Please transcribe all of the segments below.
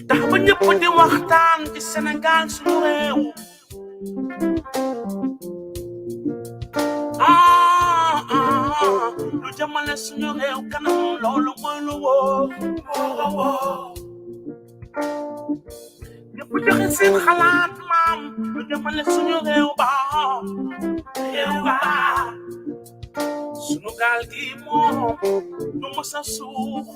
tax ba ñëpp di waxtaan ci Sénégal suñu réew lu jëmale suñu réew kanam loolu mooy lu wóor ñëpp joxe seen xalaat maam lu jëmale suñu réew ba suñu gaal gi moom du mës a suuf.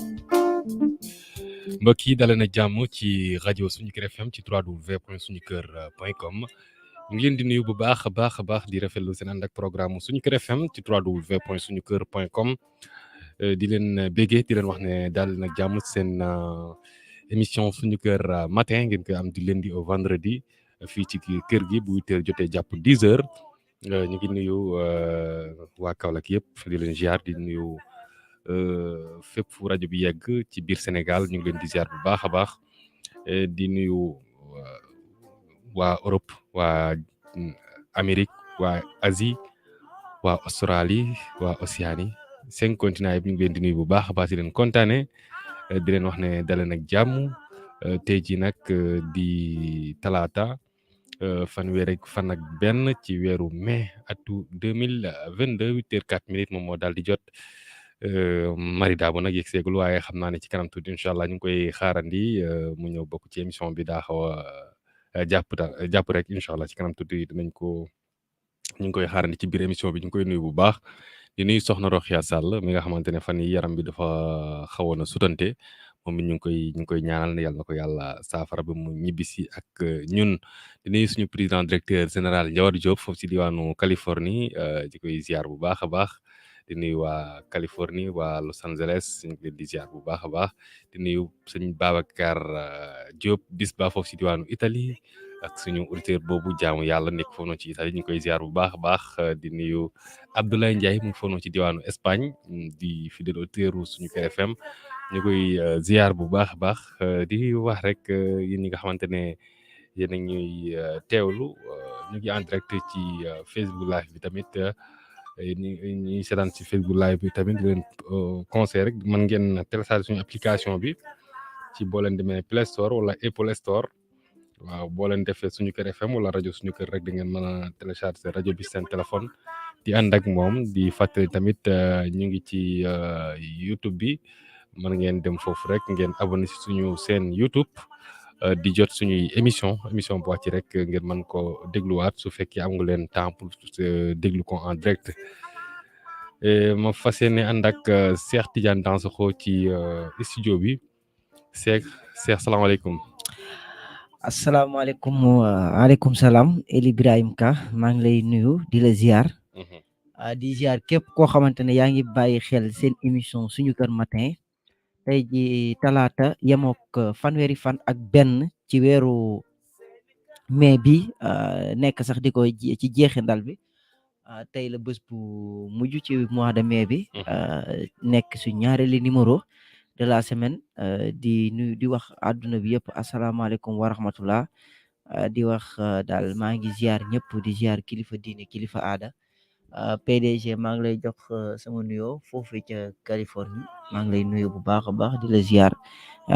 mbokk yi dalee na jàmm ci rajo Suñu Kër FM ci www.suñukër.com ñu ngi leen di nuyu bu baax a baax di rafetlu seen ànd ak programme Suñu Kër FM ci www.suñukër.com di leen béggee di leen wax ne daal na jàmm seen émission Suñu Kër matin ngeen koy am di lundi au vendredi fii ci kër gi bu 8h jotee jàpp 10h ñu ngi nuyu waa Kaolack yëpp di leen ziar di nuyu. fépp fu rajo bi yegg ci biir Sénégal ñu ngi leen di ziar bu baax a baax di nuyu waa Europe waa Amérique waa Asie waa Australie waa Océanie 5 continents yi ñu ngi leen di nuyu bu baax a baax di leen kontaane di leen wax ne daleen ak jàmm tey ji nag di talaata fanweer ak fan ak benn ci weeru mai atu 2022 8h04 moom moo daal di jot. Mari Dabo nag yegg seegul waaye xam naa ne ci kanam tuuti incha allah ñu ngi koy xaarandi mu ñëw bokk ci émission bi daa xaw a jàpp rek incha allah ci kanam tuuti dinañ ko ñu ngi koy xaarandi ci biir émission bi ñu ngi koy nuyu bu baax di nuyu soxna Roxia Sall mi nga xamante ne fan yi yaram bi dafa xawoon a sutante moom it ñu ngi koy ñaanal ne yàlla na ko yàlla saafara ba mu ñibbisi ak ñun di nuyu suñu président directeur général Ndiawar Diop foofu ci diwaanu Californie di koy ziar bu baax a baax. di nuyu waa Californie waa Los Angeles ñu ngi leen di ziar bu baax a baax di nuyu sëñ Babacar Diop bis ba foofu si diwaanu Italie ak suñu auditeur boobu jaamu yàlla nekk foofu noonu ci Italie ñu ngi koy ziar bu baax a baax di nuyu Abdoulaye Ndiaye mu ngi foofu noonu ci diwaanu Espagne di fidèle auditeur suñu Kër FM ñu koy ziar bu baax a baax di wax rek yéen ñi nga xamante ne yéen a ñuy teewlu ñu ngi en direct ci Facebook live bi tamit. ñi seetaan ci Facebook live bi tamit di leen conseil rek mën ngeen télécharger suñu application bi ci boo leen demee Play Store wala Apple Store waaw boo leen defee Suñu Kër FM wala rajo Suñu Kër rek da ngeen mën a télécharger rajo bi seen téléphone di ànd ak moom di fàttali tamit ñu ngi ci YouTube bi mën ngeen dem foofu rek ngeen abonné si suñu seen YouTube di jot suñuy émission bu wàcc rek ngeen mën ko dégluwaat su fekkee am nga leen temps pour déglu ko en direct ma fas yéene ànd ak Cheikh Tidiane Dansokho ci studio bi Cheikh salaamaaleykum. asalaamaaleykum waaleykum salaam El Ibrahim Ka maa ngi lay nuyu di la ziar. di ziar képp koo xamante ne yaa ngi bàyyi xel seen émission Suñu Kër matin. tey ji talaata yemook fanweeri fan ak benn ci weeru mai bi nekk sax di ko ci jeexindal bi tey la bés bu mujj ci mois de mai bi nekk su ñaareeli numéro de la semaine di nuyu di wax àdduna bi yëpp asalaamaaleykum wa rahmatullah di wax daal maa ngi ziar ñëpp di ziar kilifa diine kilifa aada PDG maa ngi lay jox sama nuyoo foofu ca Californie maa ngi lay nuyu bu baax a baax di la ziar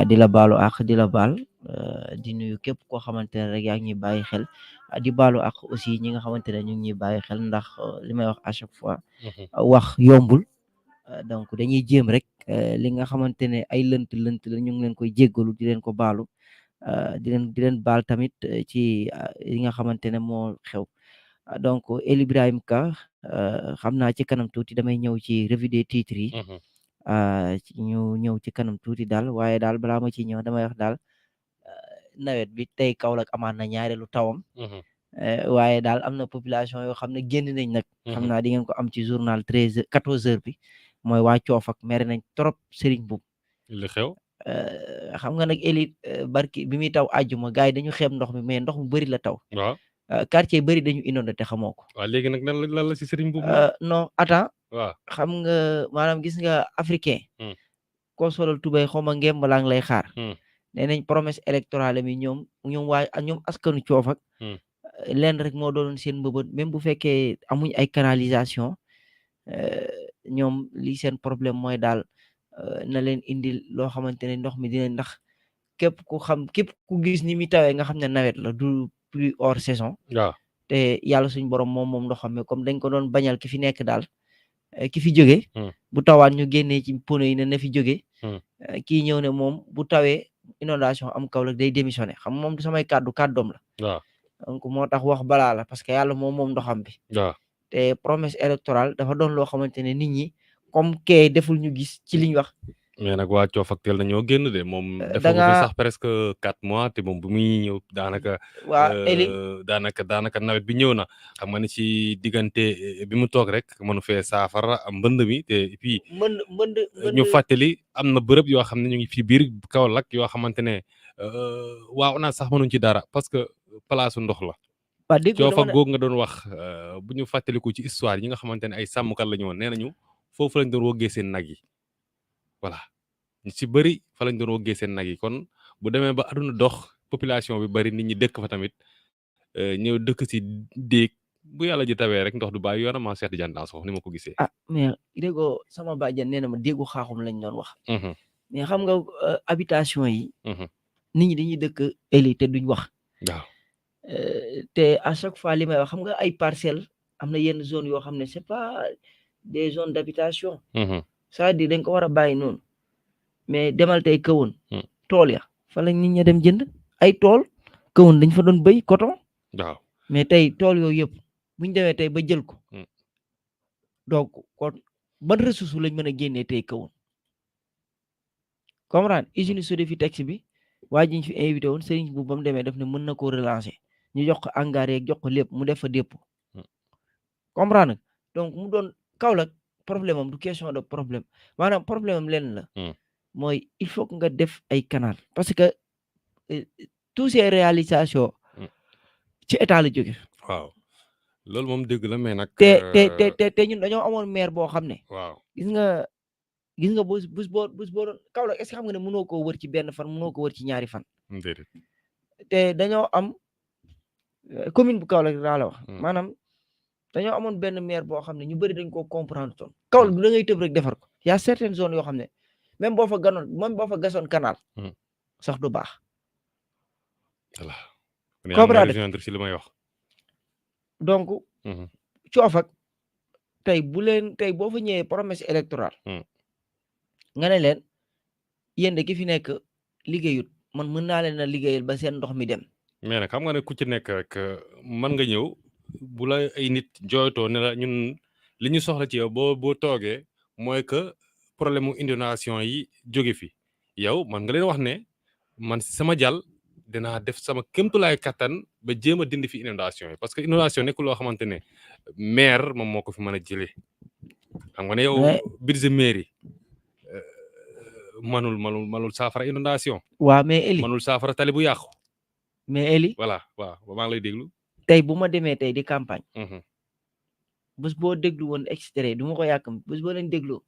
di la baalu ak di la baal di nuyu képp koo xamante ne rek yaa ngi ñuy bàyyi xel di baalu ak aussi ñi nga xamante ne ñu ngi ñuy bàyyi xel ndax li may wax à chaque fois wax yombul donc dañuy jéem rek li nga xamante ne ay lënt la ñu ngi leen koy jéggalu di leen ko baalu di leen baal tamit ci li nga xamante ne moo xew donc El Ibrahim Ka xam naa ci kanam tuuti damay ñëw ci revue des titres yi ñu ñëw ci kanam tuuti daal waaye daal balaa ma ci ñëw damay wax daal nawet bi tey Kaolack amaat na ñaareelu tawam waaye daal am na population yoo xam ne génn nañ nag xam naa di ngeen ko am ci journal 14h bi mooy waa Coofak mere nañ trop Serigne Boub li xew xam nga nag Eli barki bi muy taw àjjuma gars yi dañu xeeb ndox mi mais ndox mu bëri la taw waaw quartier bëri dañu inondé te xamoo ko. waaw léegi nag lan la si Serigne Boub non attends waaw xam nga maanaam gis nga africain koo solal tubay xaw ma ngem balaa ngi lay xaar nee nañ promesse électorale mi ñoom askanu Coofak leen rek moo doon seen mbëbët même bu fekkee amuñ ay canalisation ñoom li seen problème mooy daal na leen indil loo xamante ne ndox mi dina ndax képp ku gis ni mi tawee nga xam ne nawet la du pluie hors saison waaw te yàlla suñ borom moom ndoxam mi comme dañ ko doon bañal ki fi nekk daal ki fi jóge bu tawaat ñu génnee ci pono yi ne na fi jóge kii ñëw ne moom bu tawee inondation am Kaolack day démissionné xam moom du samay kàddoom la waaw donc moo tax wax balaa la parce que yàlla moom ndoxam bi waaw te promesse électorale dafa doon loo xamante ne nit ñi comme kee deful ñu gis ci liñ wax mais nag waa Coof ak teel nañoo génn de moom da defa nga fi sax presque 4 mois te moom bu muy ñëw daanaka waa Eli daanaka nawet bi ñëw na xam nga ne ci diggante bi mu toog rek mënu fee saafara mbënd mi te et puis mbënd ñu fàttali am na bërëb yoo xam ne ñu ngi fi biir Kaolack yoo xamante ne waaw naa sax mënuñ ci dara parce que palaasu ndox la waa dégg Coof ak googu nga doon wax bu ñu fàttaliku ci histoire yi nga xamante ne ay sàmmkat la ñu woon nee nañu foofu lañ doon woggee seen nag yi voilà ñu ci bëri fa lañ doon woggee seen nag yi kon bu demee ba aduna dox population bi bëri nit ñi dëkk fa tamit ñëw dëkk ci déeg bu yàlla ji tawee rek ndox du bàyyi yoonam maa Cheikh Tidiane Dansokho ni ma ko gisee. mais déggoo sama bàjjan nee na ma déggu xaaxum lañ doon wax. mais xam nga habitation yi. nit ñi dañuy dëkk Eli te duñ wax. waaw te à chaque fois li may wax xam nga ay parcelles am na yenn zone yoo xam ne c'est pas des zones d'habitation. c'est-à-dire dañ ko war a bàyyi noonu mais demal tey kawoon tool ya fa la nit ñi dem jënd ay tool kawoon dañ fa doon béy coton waaw mais tey tool yooyu yëpp buñ demee tey ba jël ko donc kon ban ressource lañ mën a génnee tey kawoon comprendre usine Sodefitex bi waa ji ñu fi invité woon Serigne bu ba mu demee def ne mën na koo relancer ñu jox ko engrais jox ko lépp mu def fa dépôt comprendre donc mu doon Kaolack problème am du question de problème maanaam problème am lenn la mooy il faut que nga def ay canal parce que tous ces réalisations ci état la jóge waaw loolu moom dëgg la mais nag te ñun dañoo amoon maire boo xam ne waaw gis nga bus boo doon Kaolack est-ce que xam nga ne mënoo koo wër ci benn fan mënoo ko wër ci ñaari fan te dañoo am commune bu Kaolack daa la wax maanaam dañoo amoon benn maire boo xam ne ñu bëri dañ koo comprendre toon Kaolack da ngay tëb rek defar ko y a certaines zones yoo xam ne même boo fa gasoon canal sax du baax voilà comprendre ci li may wax donc Coof ak tey boo fa ñëwee promesse électorale nga ne leen yéen de ki fi nekk liggéeyut man mën naa leen a liggéeyal ba seen ndox mi dem mais nag xam nga ne ku ci nekk rek mën nga ñëw bu la ay nit jooytoo ne la ñun li ñu soxla ci yow boo toogee mooy que problème mu inondation yi jóge fi yow man nga leen wax ne man sama jàll dinaa def sama kémtulaay kattan ba jéem a dindi fi inondation yi parce que inondation nekk loo xamante ne maire moom moo ko fi mën a jëlee xam nga ne yow budget mairie manul saafara inondation waaw mais Eli manul saafara tali bu yàqu mais Eli voilà waaw maa ngi lay déglu tey bu ma demee tey di campagne bés boo déglu woon extrait du ma ko yàkkam bés boo leen dégloo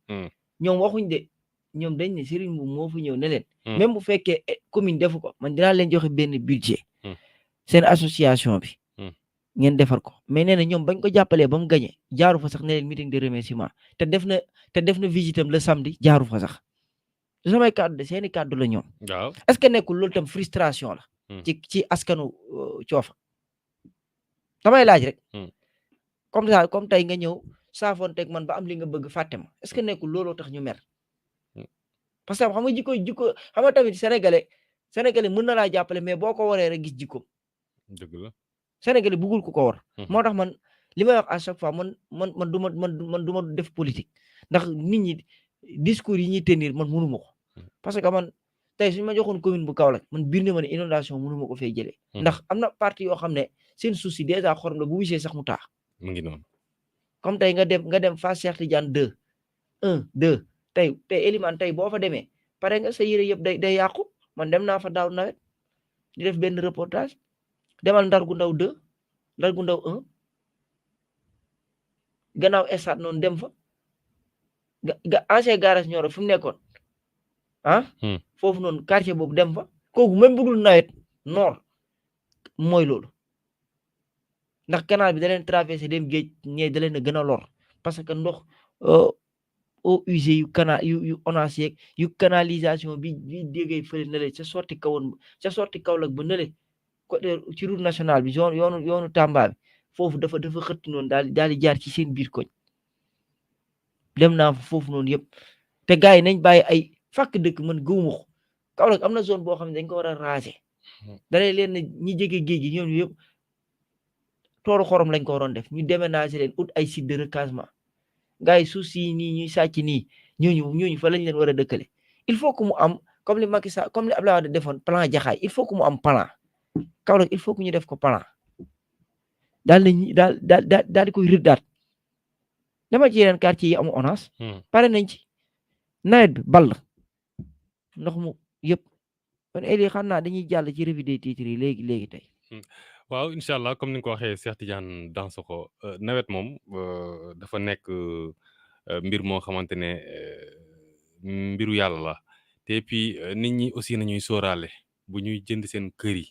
ñoom waxuñ de ñoom dañ ne Serigne bu moo fu ñëw ne leen même bu fekkee commune defu ko man dinaa leen joxe benn budget seen association bi ngeen defar ko mais nee na ñoom bañ ko jàppalee ba mu gañe jaaru fa sax ne leen meeting de remerciement te def na visitam le samedi jaaru fa sax du samay kàddu de seeni kàddu la ñoom waaw est-ce que nekkul loolu tam frustration la ci askanu Coof damay laaj rek comme ça comme tey nga ñëw saafoon teg man ba am li nga bëgg fàtte ma est-ce que nekkul looloo tax ñu mer parce que xam nga jikko xam nga tamit sénégalais mën na laa jàppale mais boo ko waree rek gis jikko dëgg la sénégalais bëggul ku ko war moo tax man li may wax à chaque fois man du ma def politique ndax nit ñi discours yi ñuy tenir man mënu ma ko parce que man tey suñu ma joxoon commune bu Kaolack man biir na ma ne inondation mënu ma ko fay jëlee ndax am na parti yoo xam ne seen suuf si déjà xorom la bu wisee sax mu taax mu ngi noonu comme tey nga dem Fass Cheikh Tidiane 2 tey Elimane tey boo fa demee pare nga sa yére yëpp day yàqu man dem naa fa daaw nawet di def benn reportage demal Ndar gu ndaw 2 Ndar gu ndaw 1 gannaaw estat noonu dem fa ancien garage Nioro fi mu nekkoon foofu noonu quartier boobu dem fa kooku même bëggul nawet noor mooy loolu ndax canal bi da leen traversé dem géej ñee da leen a gën a lor parce que ndox eaux usées yu yu ONAS yeeg yu canalisation bi déggee fële na le ca sorti Kaolack ba na le côté ci route nationale bi yoonu Tamba bi foofu dafa xëtt noonu daal di jaar ci seen biir koñ dem naa foofu noonu yëpp te gars yi nañ bàyyi ay fàkk dëkk man gëwuma ko Kaolack am na zone boo xam ne dañ ko war a raser dalee leen ne ñi jege géej gi ñoom yëpp tooru xorom lañ ko waroon def ñu déménager leen ut ay site de recasement gars yi suuf si nii ñuy sàcc nii ñooñu fa lañ leen war a dëkkale il faut que mu am comme li Macky Sall comme li Abdoulaye Wade defoon plan Jaxaay il faut que mu am plan Kaolack il faut que ñu def ko plan daal di koy rëddaat dama ci yeneen quartier yi amu ONAS pare nañ ci nawet bi ball ndox mu yëpp kon eli xam naa dañuy jàll ci revue des titres yi léegi tey waaw incha allah comme ni nga ko waxee Cheikh Tidiane Dansokho nawet moom dafa nekk mbir moo xamante ne mbiru yàlla la te puis nit ñi aussi nañuy sóoraale bu ñuy jënd seen kër yi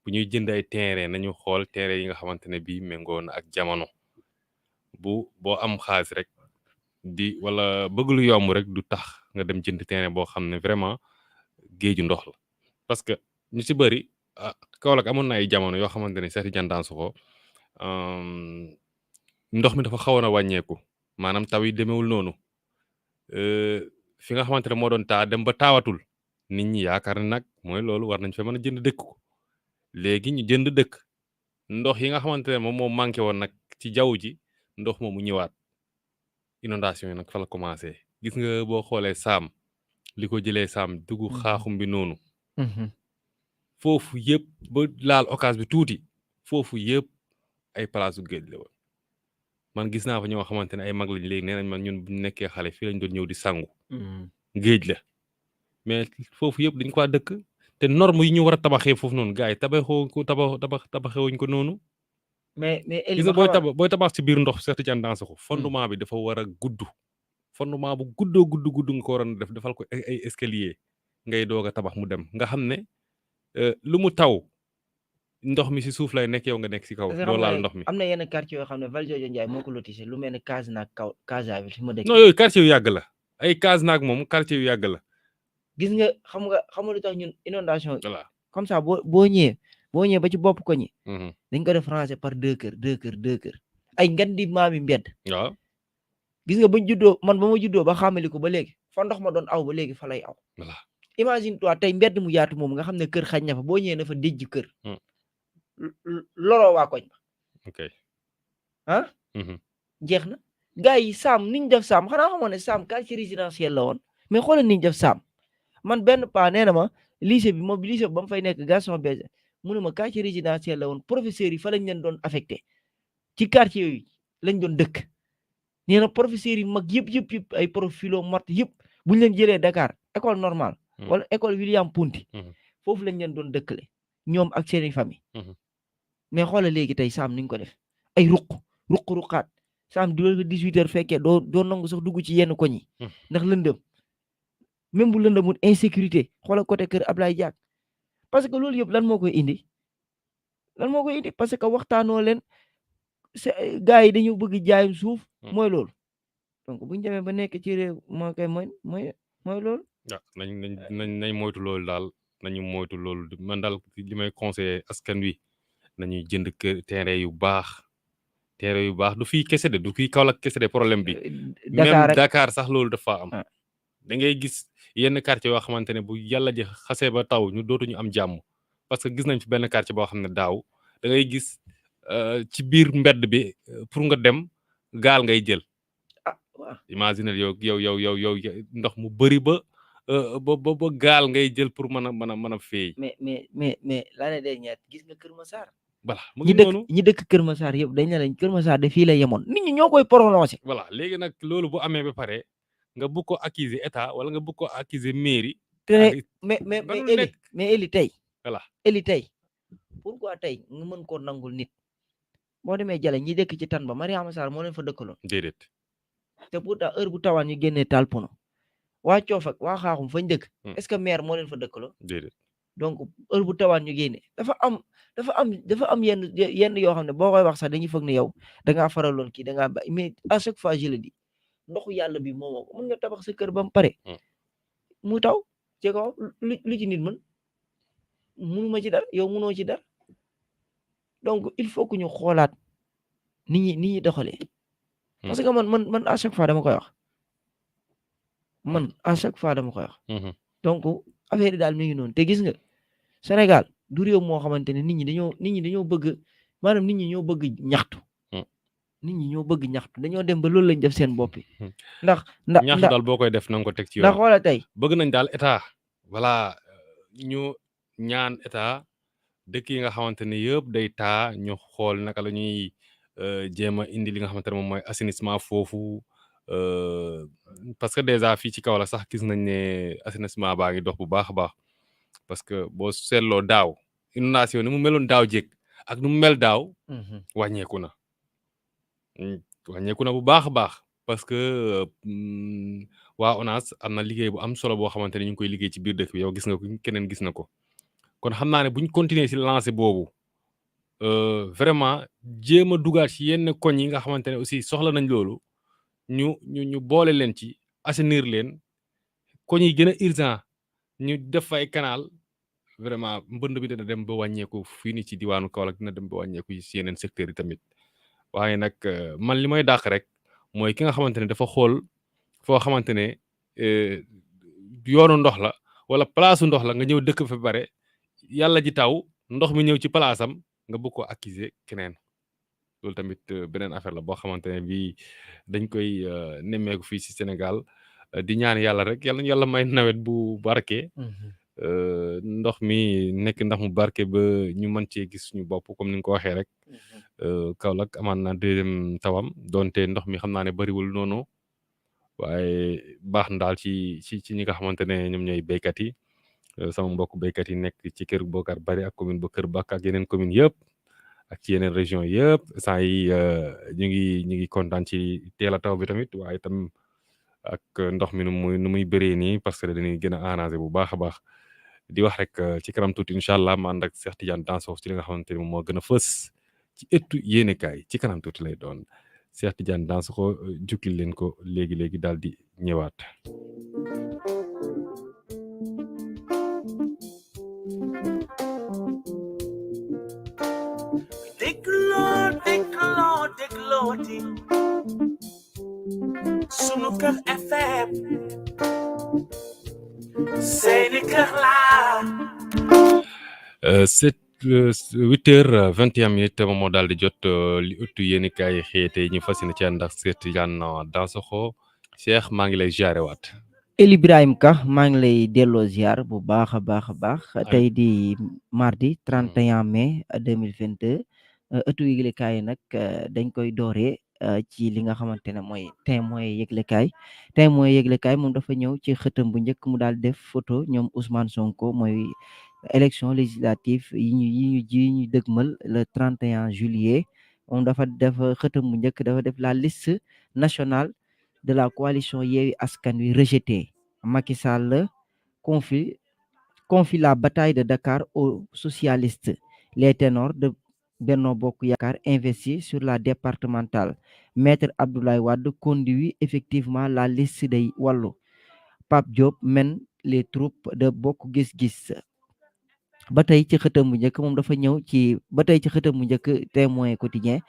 bu ñuy jënd ay terrain nañu xool terrain yi nga xamante ne bii méngoo na ak jamono boo am xaalis rek wala bëgg lu yomb rek du tax nga dem jënd terrain boo xam ne vraiment géeju ndox la parce que ñu ci bëri Kaolack amoon na ay jamono yoo xamante ne Cheikh Tidiane Dansokho ndox mi dafa xawoon a wàññeeku maanaam taw yi demewul noonu fi nga xamante ne moo doon taa dem ba taawatul nit ñi yaakaar ne nag mooy loolu war nañ fa mën a jënd dëkk ko léegi ñu jënd dëkk ndox yi nga xamante ne moom moo manqué woon nag ci jaww ji ndox moomu ñëwaat inondation yi nag fa la commencé gis nga boo xoolee saam li ko jëlee saam dugg xaaxum bi noonu foofu yëpp ba laal occasion bi tuuti foofu yëpp ay palaasu géej la woon man gis naa fa ñoo xamante ne ay mag lañ léegi nee nañ man ñun bu ñu nekkee xale fii lañ doon ñëw di sangu géej la mais foofu yëpp dañ ko dëkk te norme yi ñu war a tabaxee foofu noonu gars yi tabaxewuñ ko noonu mais gis nga booy tabax ci biir ndox Cheikh Tidiane Dansokho fondement bi dafa war a gudd fondement bu gudd nga ko waroon def defal ko ay escalier ngay doog a tabax mu dem nga xam ne lu mu taw ndox mi si suuf lay nekk yow nga nekk si kaw doo laal ndox mi am na yenn quartier yoo xam ne Valdiodio Ndiaye moo ko lotissé lu mel ne Casamance Casamance fi ma dëkk non yooyu quartier yu yàgg la ay Casamance moom quartier yu yàgg la gis nga xam nga lu tax ñun inondation voilà comme ça boo ñëwee ba ci bopp ko ñi dañ ko def rangé par deux kër ay ngan di maami mbedd waaw gis nga bañ juddoo man ba ma juddoo ba xamali ko ba léegi fa ndox ma doon aw ba léegi fa lay aw voilà imagine toi tey mbedd mu yaatu moom nga xam ne kër xañ na fa boo ñëwee na fa déjj kër loroo waa koñ ba ok jeex na gars yi saam niñ def saam xanaa xamoon ne saam quartier résidentiel la woon mais xoolal niñ def saam man benn paa nee na ma lycée bi ba mu fay nekk Gaston Berger mu ne ma quartier résidentiel la woon professeurs yi fa lañ leen doon affecté ci quartier yooyu lañ doon dëkk nee na professeurs yi mag yëpp ay profilo mort yëpp buñ leen jëlee Dakar école normale wala école William Ponty foofu lañ leen doon dëkkale ñoom ak seeni famille mais xoolal léegi tey saam niñ ko def ay ruqaat saam du 18h fekkee doo nangu sax dugg ci yenn koñ yi ndax lëndëm même bu lëndëmul insécurité xoolal côté kër Ablaye Diack parce que loolu yëpp lan moo koy indi parce que waxtaanoo leen gars yi dañu bëgg jaayum suuf mooy loolu donc buñu demee ba nekk ci réew moo koy mooy loolu nañ moytu loolu daal nañu moytu loolu man daal li may conseillé askan wi nañuy jënd kër terrain yu baax du fii kese de du fii Kaolack kese de problème bi même Dakar sax loolu dafa am da ngay gis yenn quartier yoo xamante ne bu yàlla ji xasee ba taw ñu dootuñu am jàmm parce que gis nañ fi benn quartier boo xam ne daaw da ngay gis ci biir mbedd bi pour nga dem gaal ngay jël imagine yow ndox mu bëri ba gaal ngay jël pour mën a feey mais l'année dernière gis nga Kër Massar voilà mu ngi noonu ñi dëkk Kër Massar yëpp dañ ne lañ Kër Massar de fii la yemoon nit ñi ñoo koy prolongé voilà léegi nag loolu bu amee ba pare nga bëgg ko accuser état wala nga bëgg ko accuser mairie mais Eli tey voilà Eli tey pourquoi tey nga mën koo nangul nit boo demee jale ñi dëkk ci tan ba Mariama Sarr moo leen fa dëkkaloon déedéet te pourtant heure bu tawaan ñu génnee taal pono waa Coof ak waa Xaaxum fañ dëkk est-ce que maire moo leen fa dëkkaloo déedéet donc heure bu tawaan ñu génne dafa am yenn yoo xam ne boo koy wax sax dañuy foog ne yow da ngaa faraloon kii da ngaa ba mais à chaque fois je le dis ndoxu yàlla bi moomoo ko mën nga tabax sa kër ba mu pare mu taw ci kaw lu ci nit mën mënuma ci dara yow mënoo ci dara donc il faut que ñu xoolaat ni ñi doxalee parce que man à chaque fois dama koy wax donc affaire yi daal mi ngi noonu te gis nga Sénégal du réew moo xamante ne nit ñi dañoo bëgg maanaam nit ñi ñoo bëgg ñaxtu dañoo dem ba loolu lañ def seen bopp ndax ñaxtu daal boo koy def na nga ko teg ci yoon ndax xoola tey bëgg nañ daal état voilà ñu ñaan état dëkk yi nga xamante ne yëpp day taa ñu xool naka la ñuy jéem a indi li nga xamante ne moom mooy assainissement foofu parce que déjà fii ci kaw la sax gis nañ ne assainissement baa ngi dox bu baax a baax parce que boo seetloo daaw inondation ni mu meloon daaw jéeg ak nu mu mel daaw wàññeeku na bu baax a baax parce que waa ONAS am na liggéey bu am solo boo xamante ne ñu ngi koy liggéey ci biir dëkk bi yow gis nga ko keneen gis na ko kon xam naa ne buñ continuer ci lancé boobu vraiment jéem a dugaat ci yenn koñ yi nga xamante ne aussi soxla nañ loolu ñu boole leen ci assainir leen koñ yi gën a urgent ñu def fa ay canal vraiment mbënd bi dina dem ba wàññeeku fii ni ci diwaanu Kaolack dina dem ba wàññeeku ci yeneen secteurs yi tamit waaye nag man li may dàq rek mooy ki nga xamante ne dafa xool foo xamante ne yoonu ndox la wala palaasu ndox la nga ñëw dëkk fa bare yàlla ji taw ndox mi ñëw ci palaasam nga bëgg ko accuser keneen loolu tamit beneen affaire la boo xamante ne bii dañ koy nemmeeku fii ci Sénégal di ñaan yàlla rek yàlla may nawet bu barke ndox mi nekk ndax mu barke ba ñu mën cee gis suñu bopp comme ni nga ko waxee rek Kaolack amaan na deuxième tawam donte ndox mi xam naa ne bariwul noonu waaye baax na daal ci ñi nga xamante ne ñoom ñooy béykat yi sama mbokk béykat yi nekk ci kër Bokar Bari ak commune ba Kër Bakk ak yeneen commune yëpp ak ci yeneen région yëpp saa yi ñu ngi kontaan ci teel a taw bi tamit waaye tam ak ndox mi nu muy bëree nii parce que dañuy gën a arrangé bu baax a baax di wax rek ci kanam tuuti incha allah ma ànd ak Cheikh Tidiane Dansokho ci li nga xamante ne moom moo gën a fës ci ëttu yéenekaay ci kanam tuuti lay doon Cheikh Tidiane Dansokho jukki leen ko léegi daal di ñëwaat. déglooti sunu kër FM seeni kër laa 8h21 moom moo daal di jot li ëttu yéenekaay xëyete ñu fas yéene ci ànd ak Cheikh Tidiane Dansokho Cheikh maa ngi lay ziare waat. El Ibrahim Ka maa ngi lay delloo ziar bu baax a baax tey di mardi 31 mai 2022 ëttu yëglekaay yi nag dañ koy dooree ci li nga xamante ne mooy Témoin yëglekaay moom dafa ñëw ci xëtam bu njëkk mu daal def photo ñoom Ousmane Sonko mooy élection législative yi ñu dëgmal le 31 juillet moom dafa def xëtam bu njëkk dafa def la liste nationale de la coalition Yewwi Askan Wi rejetée. Macky Sall confie la bataille de Dakar aux socialistes. Les ténors de Benno Bokk Yakaar investis sur la départementale. Maître Abdoulaye Wade conduit effectivement la liste de Wallu. Pape Diop mène les troupes de Bokk Gis Gis. ba tey ci xëtam bu njëkk moom dafa ñëw ci ba tey ci xëtam bu njëkk Témoin quotidien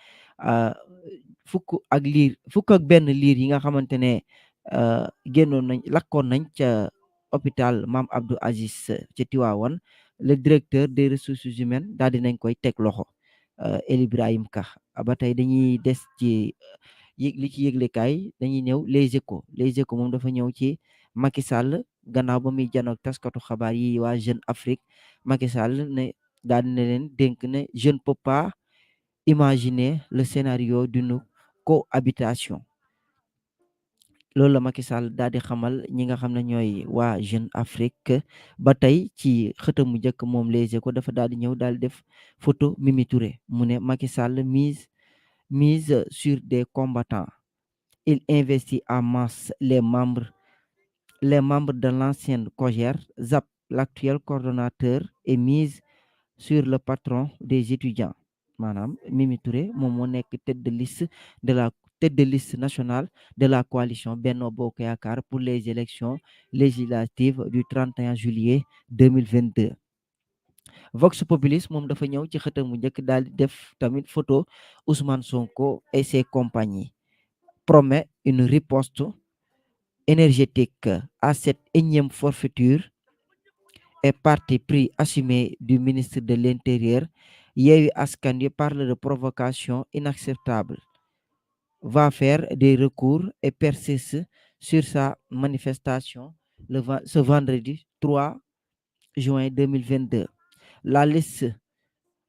fukk ak benn liir yi nga xamante ne lakkoon nañ ca hôpital Mame Abdou Aziz ca Tivaouane le directeur des ressources humaines daal di nañ koy teg loxo El Ibrahim Ka ba tey dañuy des ci li ci yëglekaay dañuy ñëw les échos moom dafa ñëw ci Macky Sall gannaaw ba muy janoog taskatu xabaar yi waa Jeune Afrique Macky Sall ne daal di ne leen dénk ne je ne peux pas imaginer le scénario d'une cohabitation loolu la Macky Sall daal di xamal ñi nga xam ne ñooy waa Jeune Afrique ba tey ci xëtam mu njëkk moom Les Échos dafa daal di ñëw daal di def photo Mimi Touré mu ne Macky Sall mise sur des combattants il investit en masse les membres de l'ancienne COJER ZAP l'actuel coordonnateur est mise sur le patron des étudiants maanaam Mimi Touré moom moo nekk tête de liste de la tête de liste nationale de la coalition Benno Bokk Yaakaar pour les élections législatives du 31 juillet 2022. Vox Populi moom dafa ñëw ci xëtam mu njëkk daal di def tamit photo Ousmane Sonko et ses compagnies promet une riposte énergétique à cette énième forfaiture et parti pris assumé du ministre de l'Intérieur. Yewwi Askan Wi parle de provocation inacceptable, va faire des recours et persiste sur sa manifestation ce vendredi 3 juin 2022. La liste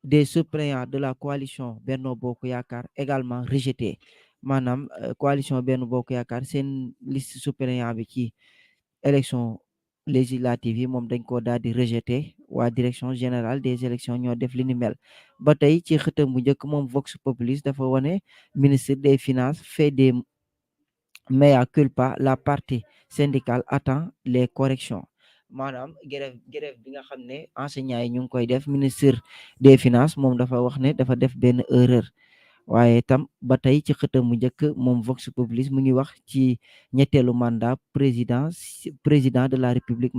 des suppléants de la coalition Benno Bokk Yaakaar également rejetée. Maanaam coalition Benno Bokk Yaakaar seen liste suppléant bi ci élection législative yi moom dañ ko daal di rejeté. Waa direction générale des élections ñoo def li ni mel. Ba tey ci xëtam bu njëkk moom Vox Populi dafa wane ministre des finances fait des mea culpa, la partie syndicale attend les corrections. Maanaam grève bi nga xam ne enseignants yi ñu ngi koy def, ministre des finances moom dafa wax ne dafa def benn erreur. Waaye tam ba tey ci xëtam mu njëkk moom Vox Populi mu ngi wax ci ñetteelu mandat président de la République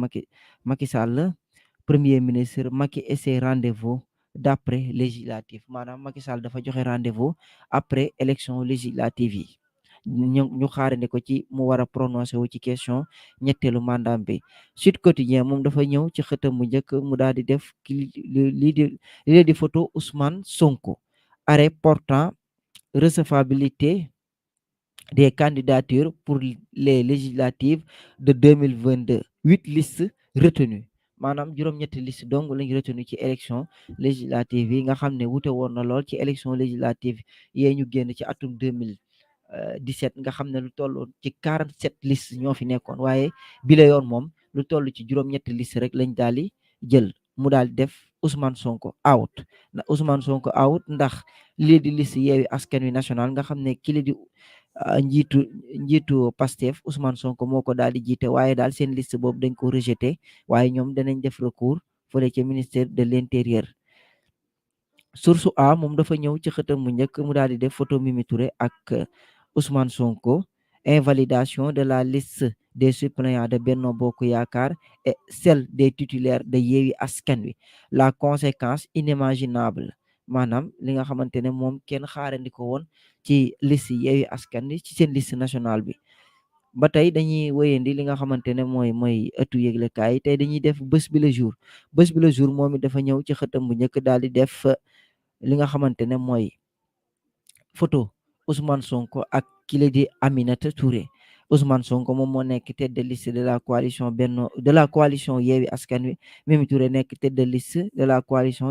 Macky Sall, premier ministre Macky et ses rendez-vous d'après législative. Maanaam Macky Sall dafa joxe rendez-vous après élection législative yi. ñu xaarandi ko ci mu war a prononcé wu ci question ñetteelu mandat bi. Sud Quotidien moom dafa ñëw ci xëtam mu njëkk mu daal di def lii di photo Ousmane Sonko, arrêt portant recevabilité des candidatures pour les législatives de 2022. 8 listes retenues. Maanaam juróom-ñetti liste dong lañ retenu ci élection législative yi nga xam ne wute woon na lool ci élection législative yee ñu génn ci atum 2017 nga xam ne lu toll ci 47 listes ñoo fi nekkoon, waaye bi la yoon moom lu toll ci juróom-ñetti liste rek lañ daal di jël. Mu daal def Ousmane Sonko out na Ousmane Sonko out ndax lii di liste Yewwi Askan Wi national nga xam ne kii di njiitu Pastef Ousmane Sonko moo ko daal di jiite, waaye daal seen liste boobu dañ ko rejeté, waaye ñoom danañ def recours fële ci ministère de l'Intérieur. Source A moom dafa ñëw ci xëtam mu njëkk mu daal di def photo Mimi Touré ak Ousmane Sonko, invalidation de la liste des suppléants de Benno Bokk Yaakaar et celle des titulaires de Yewwi Askan Wi, la conséquence inimaginable. Maanaam li nga xamante ne moom kenn xaarandi ko woon ci liste Yewwi Askan Wi ci seen liste nationale bi. Ba tey dañuy wéyandi li nga xamante ne mooy ëttu yëglekaay tey dañuy def bés bi le jour. Bés bi le jour moom it dafa ñëw ci xëtam bu njëkk daal di def li nga xamante ne mooy photo Ousmane Sonko ak kile di Aminata Touré. Ousmane Sonko moom moo nekk tête de liste de la coalition Yewwi Askan Wi. Mimi Touré nekk tête de liste de la coalition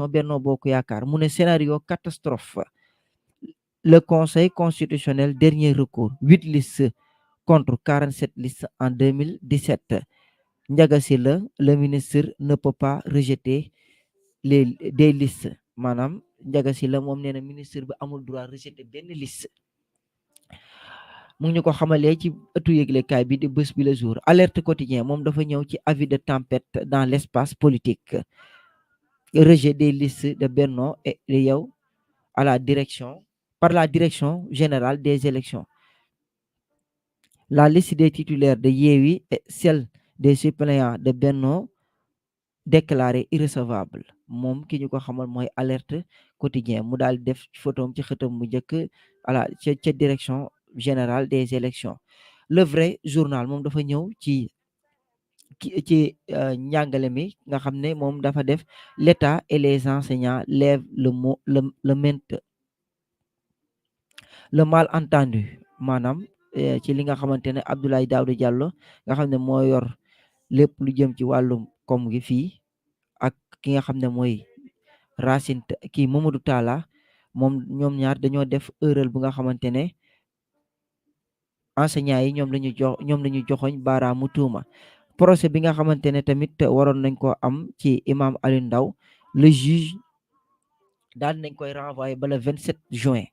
Benno Bokk Yaakaar. Mu ne scénario catastrophe. Le Conseil constitutionnel, dernier recours. 8 listes contre 47 listes en 2017. Ndiaga Sylla, le ministre ne peut pas rejeter des listes. Maanaam Ndiaga Sylla moom nee na ministre bi amul droit rejeter benn liste. mu ngi ñu ko xamalee ci ëttu yëglekaay bi di bés bi le jour. Alerte quotidien moom dafa ñëw ci avis de tempête dans l'espace politique. Rejet des listes de Benno et de Yewwi par la direction générale des élections. La liste des titulaires de Yewwi et celle des suppléants de Benno déclarée irrecevable. Moom ki ñu ko xamal mooy alerte quotidien mu daal def photom ci xëtam mu njëkk ca direction générale des élections. Le vrai journal moom dafa ñëw ci njàngale mi nga xam ne moom dafa def l'État et les enseignants lèvent le malentendu. Maanaam ci li nga xamante ne Abdoulaye Daouda Diallo nga xam ne moo yor lépp lu jëm ci wàllum koom gi fii ak ki nga xam ne mooy Racine Mamadou Talla moom ñoom ñaar dañoo def erreur bu nga xamante ne enseignants yi ñoom lañu joxoñ baaraamu tuuma. Procès bi nga xamante ne tamit waroon nañ ko am ci imam Aliou Ndao, le juge daal nañ koy renvoyer ba le 27 juin.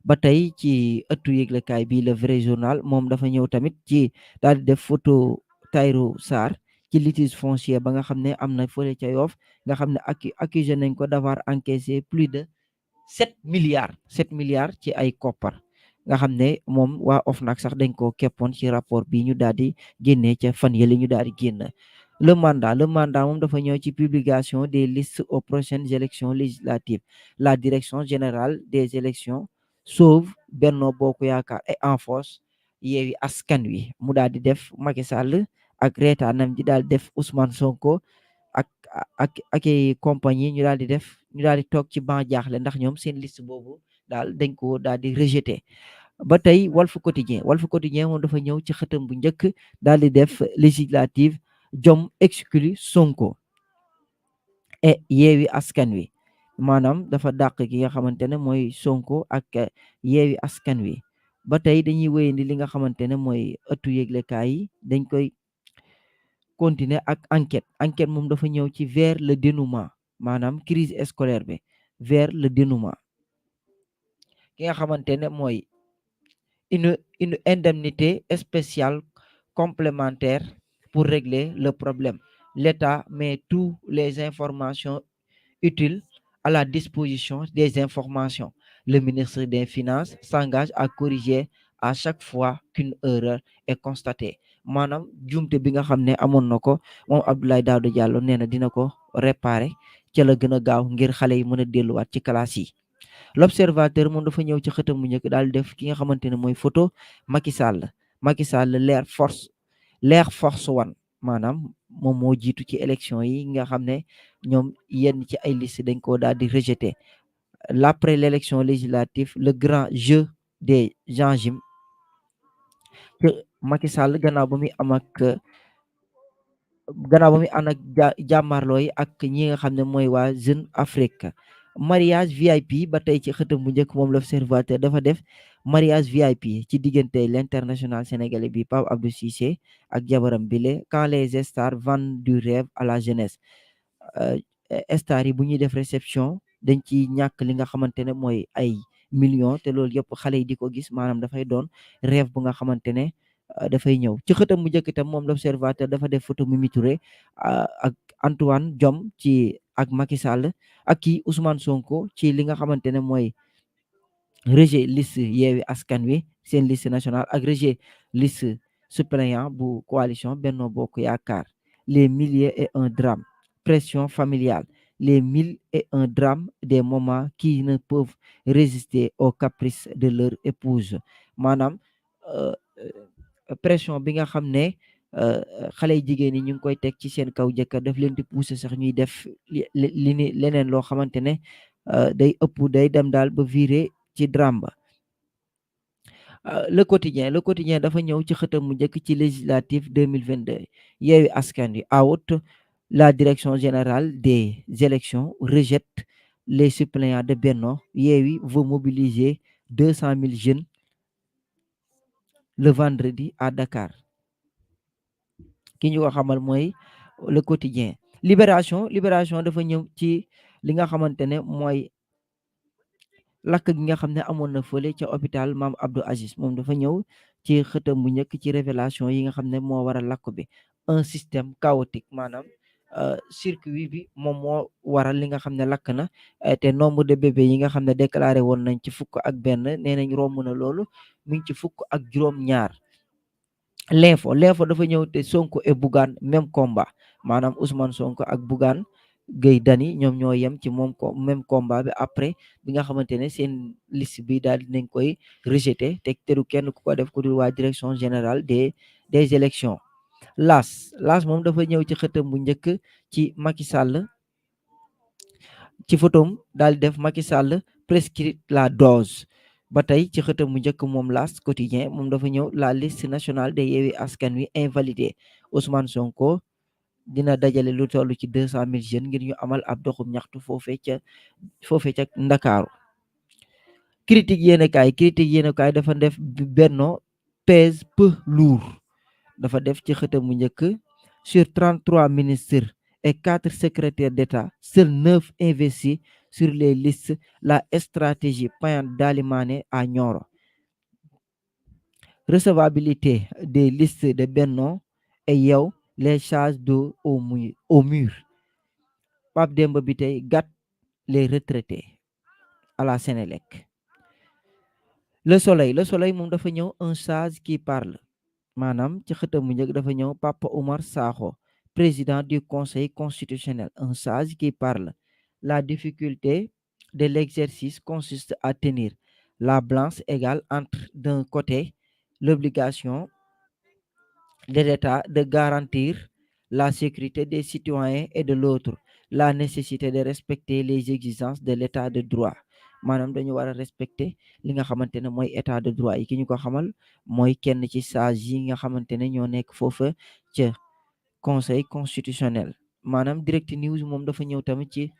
Ba tey ci ëttu yëglekaay bi le vrai journal moom dafa ñëw tamit ci daal di def photo Tahirou Sarr ci litige foncier ba nga xam ne am na fële ca Yoff nga xam ne accusé nañ ko d'avoir encaissé plus de 7 milliards ci ay koppar nga xam ne moom waa OFNAC sax dañ koo keppoon ci rapport bi ñu daal di génnee ca fan yële ñu daal di génn. Le mandat moom dafa ñëw ci publication des listes aux prochaines élections législatives. La direction générale des élections sauve Benno Bokk Yaakaar et enforce Yewwi Askan Wi mu daal di def Macky Sall ak reetaanam ji daal def Ousmane Sonko ak ak compagnie ñu daal di toog ci ban jaaxle ndax ñoom seen liste boobu daal dañ ko daal di rejeté. ba tey Walf Quotidien moom dafa ñëw ci xëtam bu njëkk daal di def législative Jom exclut Sonko et Yewwi Askan Wi maanaam dafa dàq ki nga xamante ne mooy Sonko ak Yewwi Askan Wi. ba tey dañuy wéyandi li nga xamante ne mooy ëttu yëglekaay yi dañ koy continuer ak enquête moom dafa ñëw ci vers le dénouement maanaam crise scolaire bi vers le dénouement ki nga xamante ne mooy une indemnité spéciale complémentaire pour régler le problème. L'État met toutes les informations utiles à la disposition des informations. Le ministre des Finances s'engage à corriger à chaque fois qu'une erreur est constatée. maanaam jumte bi nga xam ne amoon na ko moom Abdoulaye Daouda Diallo nee na dina ko réparer ca la gën a gaaw ngir xale yi mën a delluwaat ci classe yi. L'Observateur moom dafa ñëw ci xëtam mu njëkk daal def ki nga xamante ne mooy photo Macky Sall l'Air Force One maanaam moom moo jiitu ci élection yi nga xam ne ñoom yenn ci ay liste dañ ko daal di rejeté. L'après l'élection législative le grand jeu des enzymes que Macky Sall gannaaw ba muy ànd ak jàmmarloo yi ak ñi nga xam ne mooy waa Jeune Afrique. Mariage VIP ba tey ci xëtam bu njëkk moom L'Observateur dafa def mariage VIP ci diggante l'international sénégalais bi Pape Abdou Cissé ak jabaram bile quand les stars vendent du rêve à la jeunesse. Stars yi bu ñuy def réception dañ ci ñàkk li nga xamante ne mooy ay millions te loolu yëpp xale yi di ko gis maanaam dafay doon rêve bu nga xamante ne dafay ñëw ci xëtam bu njëkk itam moom L'Observateur dafa def photo Mimi Touré ak Antoine Diome ci ak Macky Sall ak kii Ousmane Sonko ci li nga xamante ne mooy rejet liste Yewwi Askan Wi seen liste nationale ak rejet liste suppléant bu coalition Benno Bokk Yaakaar. Les milliers et un drame pression familiale les 1001 drames des mamans qui ne peuvent résister aux caprices de leur épouse maanaam pression bi nga xam ne xale jigéen yi ñu ngi koy teg ci seen kaw jëkkër daf leen di pousser sax ñuy def li leneen loo xamante ne day ëpp day dem daal ba virer ci drame ba. Le quotidien dafa ñëw ci xëtam mu njëkk ci législative 2022 Yewwi Askan Wi out la direction générale des élections rejette les suppléants de Benno Yewwi veut mobiliser 200 000 jeunes le vendredi à Dakar. ki ñu ko xamal mooy le quotidien. Libération dafa ñëw ci li nga xamante ne mooy lakk gi nga xam ne amoon na fële ca hôpital Maam Abdou Aziz moom dafa ñëw ci xëtam bu njëkk ci révélation yi nga xam ne moo waral lakk bi un système chaotique maanaam circuit bi moom moo waral li nga xam ne lakk na te nombre de bébés yi nga xam ne déclaré woon nañ ci 1 nee nañ romb na loolu mi ngi ci 1 l'info dafa ñëw te Sonko et Bougane même combat maanaam Ousmane Sonko ak Bougane Gueye Dany ñoom ñoo yem ci moom ko même combat bi après bi nga xamante ne seen liste bi daal dinañ koy rejeté te teru kenn ku ko def ku dul waa direction générale des élections. L'As moom dafa ñëw ci xëtam bu njëkk ci Macky Sall ci photom daal def Macky Sall prescrit la dose ba tey ci xëtam mu njëkk moom L'As quotidien moom dafa ñëw la liste nationale de Yewwi Askan Wi invalidé Ousmane Sonko dina dajale lu toll ci 200 000 jeunes ngir ñu amal ab doxum ñaxtu foofee ca Ndakaaru. Critique yéenekaay dafa def Benno pèse peu lourd dafa def ci xëtam mu njëkk sur 33 ministres et 4 secrétaires d'État seuls 9 investis sur les listes la stratégie payante d'Ali Mané à Nioro. Recevabilité des listes de Benno et Yewwi les charges d'eau au mur. Pape Demba Bitèye gâte les retraités. à la Sénélec. Le soleil moom dafa ñëw un sage qui parle maanaam ci xëtam mu njëkk dafa ñëw Papa Oumar Sakho président du conseil constitutionnel un sage qui parle. La difficulté de l'exercice consiste à tenir la balance égale entre d'un côté l'obligation de l'État de garantir la sécurité des citoyens et de l'autre la nécessité de respecter les exigences de l'état de droit maanaam dañu war a respecter li nga xamante ne mooy état de droit yi ki ñu ko xamal mooy kenn ci sage yi nga xamante ne ñoo nekk foofa ca conseil constitutionnel maanaam direct news moom dafa ñëw tamit ci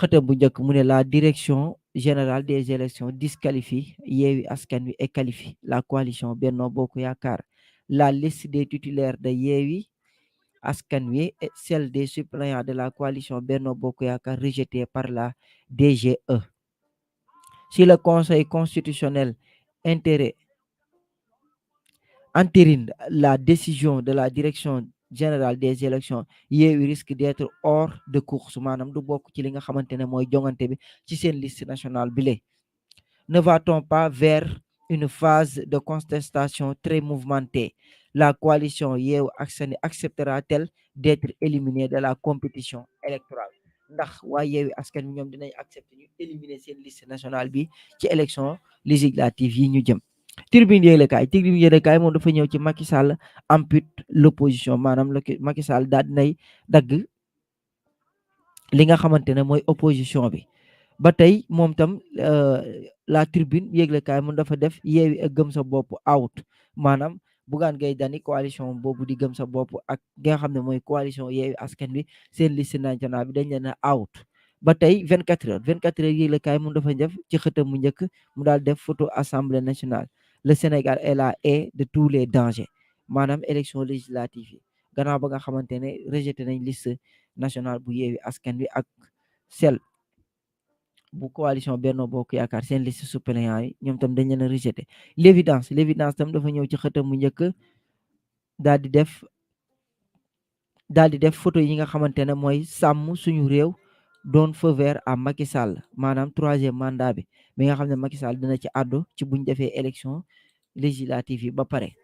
xëtam bu njëkk mu ne la direction générale des élections disqualifie Yewwi Askan Wi et qualifie la coalition Benno Bokk Yaakaar. La liste des titulaires de Yewwi Askan Wi et celle des suppléants de la coalition Benno Bokk Yaakaar rejetée par la DGE. Si le Conseil constitutionnel entérine la décision de la direction générale des élections Yewwi risque d'être hors de course maanaam du bokk ci li nga xamante ne mooy jongante bi ci seen liste nationale bi le ne va-t-on pas vers une phase de contestation très mouvementée? La coalition Yewwi Askan Wi acceptera-t-elle d'être éliminée de la compétition électorale? Ndax waa Yewwi Askan Wi ñoom dinañ accepter ñu éliminer seen liste nationale bi ci élection législative yi ñu jëm. Tribune yéenekaay moom dafa ñëw ci Macky Sall ampute l'opposition maanaam Macky Sall daal dinay dagg li nga xamante ne mooy opposition bi. ba tey moom tam la tribune yéglekaay mun dafa def Yewwi ak gëm sa bopp out maanaam Bougane Gueye Dany coalition boobu di gëm sa bopp ak nga xam ne mooy coalition Yewwi Askan Wi seen liste nationale bi dañ leen a out. ba tey 24 heures yéglekaay mun dafa def ci xëtam mu njëkk mu daal def photo assemblée nationale le Sénégal est la haie de tous les dangers maanaam élection législative yi gannaaw ba nga xamante ne rejeté nañ liste nationale bu Yewwi Askan Wi ak celle bu coalition Benno Bokk Yaakaar seen liste suppléant yi ñoom tam dañ leen a rejeté. l'évidence tam dafa ñëw ci xëtam mu njëkk daal di def photo yi nga xamante ne mooy sàmm suñu réew doon feu vert à Macky Sall maanaam 3e mandat bi nga xam ne Macky Sall dina ci àddu ci buñ defee élection législative yi ba pare.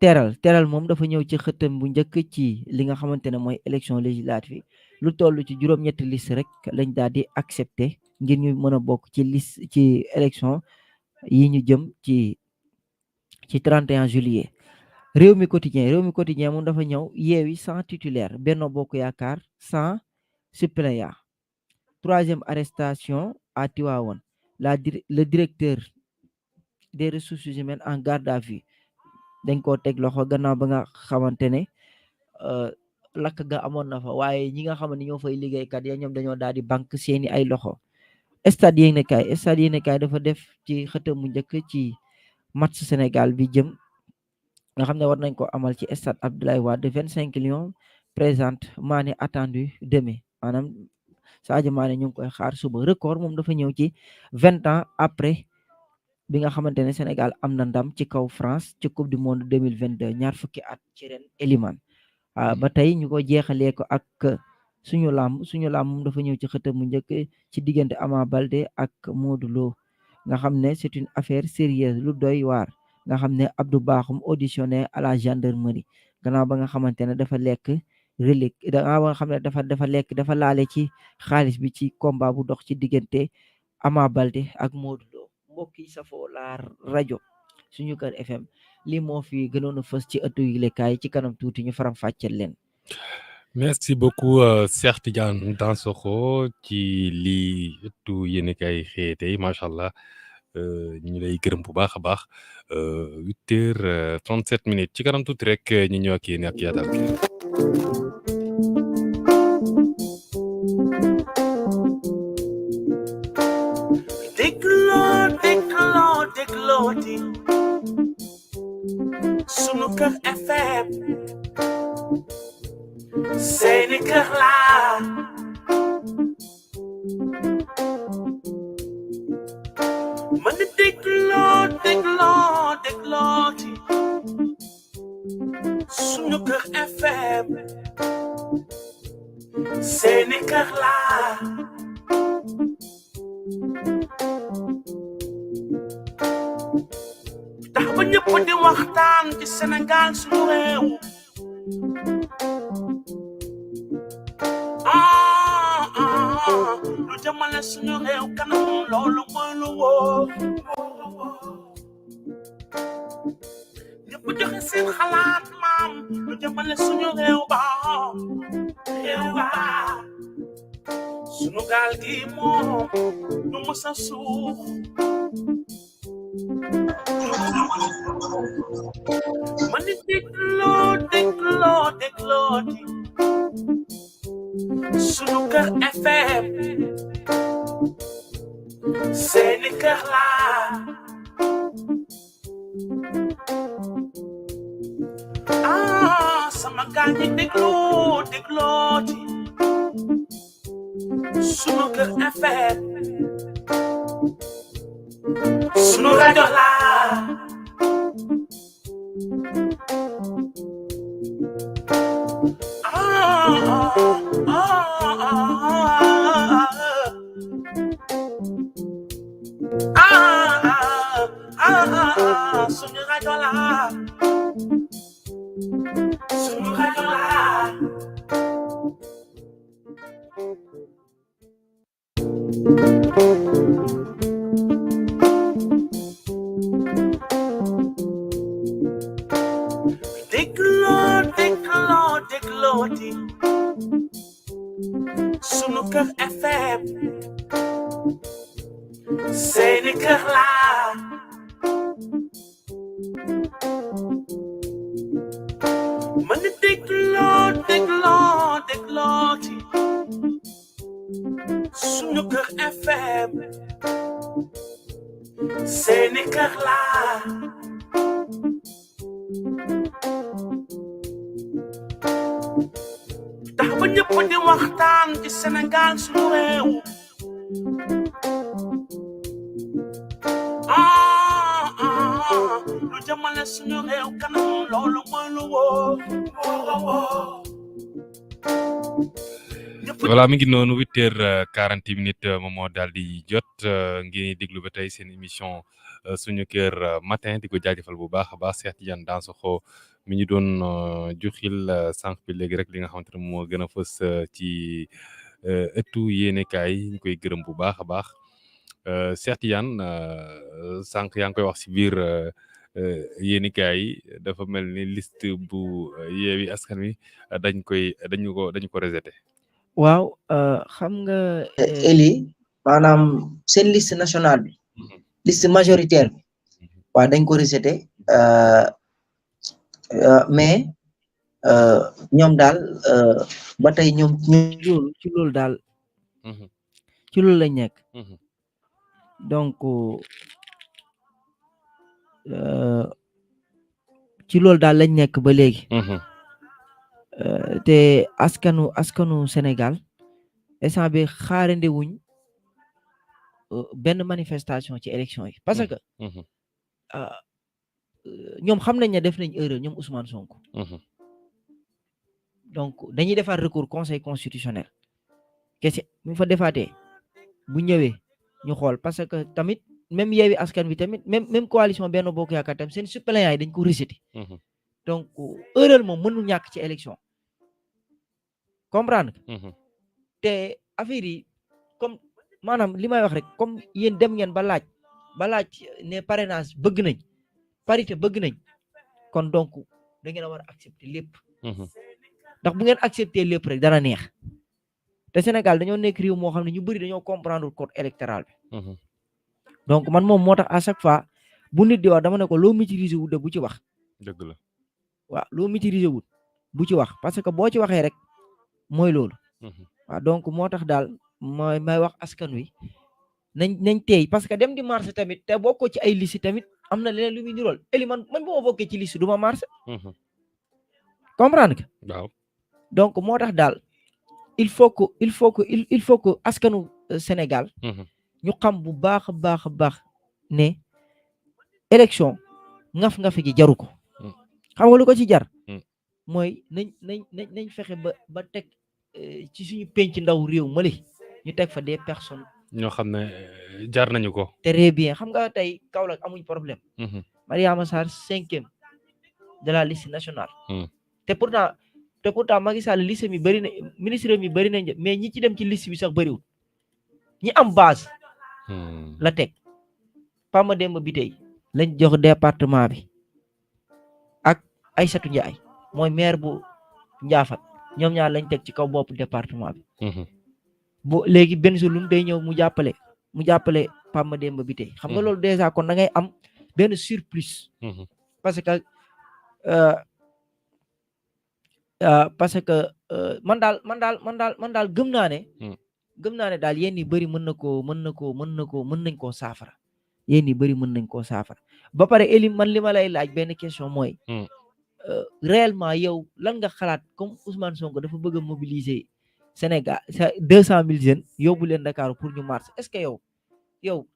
teral moom dafa ñëw ci xëtam bu njëkk ci li nga xamante ne mooy élection législative lu toll ci juróom-ñetti liste rek lañ daal di accepté ngir ñu mën a bokk ci liste ci élection yi ñu jëm ci 31 juillet. réew mi quotidien moom dafa ñëw Yewwi sans titulaire Benno Bokk Yaakaar sans suppléant. 3e arrestation à Tivaouane le directeur des ressources humaines en garde à vue dañ koo teg loxo gannaaw ba nga xamante ne lakk ga amoon na fa waaye ñi nga xam ne ñoo fay liggéeykat ya ñoom dañoo daal di banque seeni ay loxo. stade yéenekaay dafa def ci xëtam mu njëkk ci match Sénégal bi jëm nga xam ne war nañ ko amal ci stade Abdoulaye Wade 25 lions présente Mané attendu demain maanaam Sadio Mané ñu ngi koy xaar suba. record moom dafa ñëw ci 20 ans après bi nga xamante ne Sénégal am na ndam ci kaw France ci coupe du monde 2022 ñaar fukki at ci ren Eliman ba tey ñu ko jeexalee ko ak suñu làmb moom dafa ñëw ci xëtam mu njëkk ci diggante Ama Baldé ak Modou Lo nga xam ne c'est une affaire sérieuse lu doy waar nga xam ne Abdou Bakhoum auditionné à la gendarmerie gannaaw ba nga xamante ne dafa lekk relique gannaaw ba nga xam ne dafa laale ci xaalis bi ci combat bu dox ci diggante Ama Baldé ak Modou Lo. mbokk yi safoo la rajo suñu kër FM lii moo fi gënoon a fës ci ëttu yëglekaay ci kanam tuuti ñu faram fàcceel leen. merci beaucoup Cheikh Tidiane Dansokho ci lii ëttu yéenekaay xëy tey macha allah ñu lay gërëm bu baax a baax 8h37 ci kanam tuuti rek ñu ñëw ak yéen ak yaatal gi. déglooti sunu kër FM seeni kër laa mën di déglooti sunu kër FM seeni kër laa ñëpp di waxtaan ci Sénégal suñu réew lu jëmale suñu réew kanam loolu mooy lu wóor ñëpp joxe seen xalaat maam lu jëmale suñu réew ba suñu gaal gi moom du mës a suuf ma ni dégloo di suñu kër FM seeni kër laa sama gaal ñi dégloo di suñu kër FM suñu rajo laa suñu rajo laa suñu rajo laa dégloo di sunu kër FM seeni kër laa man dégloo di sunu kër FM seeni kër laa tax ba ñëpp di waxtaan ci Sénégal suñu réew lu jëmale suñu réew kanam loolu mooy lu wóor voilà mi ngi noonu 8h40 moom moo daal di jot ngeen déglu ba tey seen émission suñu kër matin di ko jaajëfal bu baax a baax Cheikh Tidiane Dansokho mi ñu doon juxil sànq bi léegi rek li nga xamante ne moo gën a fës ci ëttu yéenekaay yi ñu koy gërëm bu baax a baax Cheikh Tidiane sànq yaa ngi koy wax si biir yéenekaay yi dafa mel ni liste bu Yewwi Askan Wi dañu ko rejeté. waaw xam nga Eli maanaam seen liste nationale bi liste majoritaire bi waaw dañ ko rejeté mais ñoom daal ba tey ñoom ci loolu daal ci loolu lañ nekk donc ci loolu daal lañ nekk ba léegi te askanu Sénégal instant bi xaarandi wuñ benn manifestation ci élection yi parce que ñoom xam nañ ne def nañ erreur ñoom Ousmane Sonko donc dañuy defaat recours conseil constitutionnel kese bu fa defaatee bu ñëwee ñu xool parce que tamit même Yewwi Askan Wi tamit même coalition Benno Bokk Yaakaar tamit seen suppléants yi dañ ko rejeté donc erreur moom mënul ñàkk ci élection comprendre te affaire yi comme maanaam li may wax rek comme yéen dem ngeen ba laaj ne parrainage bëgg nañ parité bëgg nañ kon donc da ngeen a war a accepter lépp ndax bu ngeen accepter lépp rek dana neex te Sénégal dañoo nekk réew moo xam ne ñu bëri dañoo comprendre code électoral bi donc man moom moo tax à chaque fois bu nit di wax dama ne ko loo maîtriser wut de bu ci wax dëgg la waaw loo maîtriser wut bu ci wax parce que boo ci waxee rek mooy loolu waaw donc moo tax daal may wax askan wi nañ teey parce que dem di marché tamit te bokkoo ci ay liste tamit am na leneen lu muy nirool eli man bu ma bokkee ci liste du ma marché comprendre que waaw donc moo tax daal il faut que askanu Sénégal ñu xam bu baax a baax ne élection ngaf-ngafi gi jaru ko xam nga lu ko ci jar mooy nañ fexe ba teg ci suñu penc ndaw réew mali ñu teg fa des personnes ñoo xam ne jar nañu ko très bien xam nga tey Kaolack amuñ problème Mariama Sarr 5e de la liste nationale. Hmm. te pourtant Macky Sall liste mi bëri na ministre mi bëri nañ mais ñi ci dem ci liste bi sax bëriwul ñi am base la teg Pama Demba Bitèye lañ jox département bi ak Aïssatou Ndiaye mooy maire bu Ndiaffate ñoom ñaar lañ teg ci kaw bopp département bi. bu léegi Bengelloune day ñëw mu jàppale Pama Demba Bitèye xam nga loolu déjà kon da ngay am benn surplus. parce que man daal gëm naa ne daal yéen yi bëri mën nañ koo saafara yéen yi bëri mën nañ koo saafara ba pare Eli man li ma lay laaj benn question mooy réellement yow lan nga xalaat comme Ousmane Sonko dafa bëgg a mobiliser Sénégal 200 000 jeunes yóbbu leen Dakar pour ñu marche est-ce que yow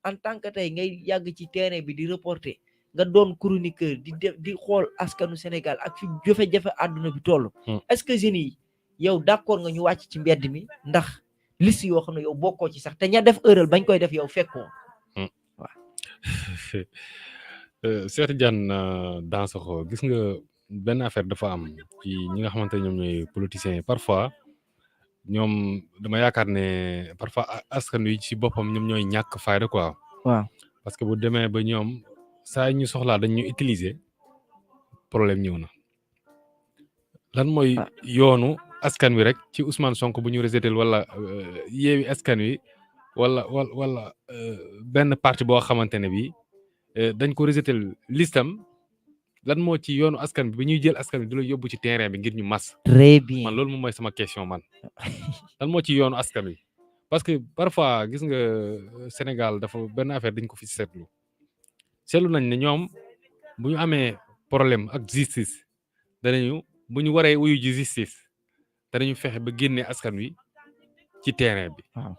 en tant que tey ngay yàgg ci terrain bi di reporter nga doon chroniqueur di xool askanu Sénégal ak fi jafe-jafe àdduna bi toll. est-ce que jeunes yi yow d'accord nga ñu wàcc ci mbedd mi ndax liste yoo xam ne yow bokkoo ci sax te ña def erreur bañ koy def yow fekkoo. waaw. Cheikh Tidiane Dansokho gis nga benn affaire dafa am ci ñi nga xamante ne ñoom ñooy politiciens yi parfois ñoom dama yaakaar ne parfois askan wi ci boppam ñoom ñooy ñàkk fayda quoi. waaw parce que bu demee ba ñoom. saa ñu soxlaa dañ ñu utiliser problème ñëw na lan mooy yoonu askan wi rek ci Ousmane Sonko bu ñu rejeté wala yeewi askan wi wala benn parti boo xamante ne bi dañ ko rejeté listam lan moo ci yoonu askan bi ba ñuy jël askan bi di la yóbbu ci terrain bi ngir ñu mas. très bien man loolu moom mooy sama question man lan moo ci yoonu askan wi parce que parfois gis nga Sénégal dafa benn affaire dañ ko fi seetlu nañ ne ñoom bu ñu amee problème ak justice danañu bu ñu waree wuyu ji justice danañu fexe ba génnee askan wi ci terrain bi. waaw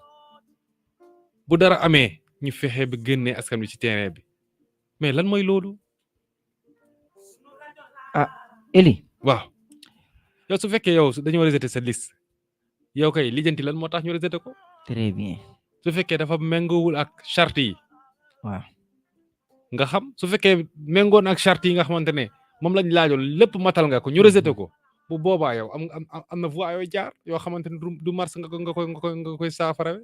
bu dara amee ñu fexe ba génnee askan wi ci terrain bi mais lan mooy loolu. Eli. waaw yow su fekkee yow dañoo rejeté sa liste yow kay lijjanti lan moo tax ñu rejeté ko. très bien. su fekkee dafa méngoowul ak charte yi. waaw. nga xam su fekkee méngoon ak charte yi nga xamante ne moom lañ laajoon lépp matal nga ko ñu rejeté ko bu boobaa yow am na voie yooyu jaar yoo xamante ne du mars nga koy saafara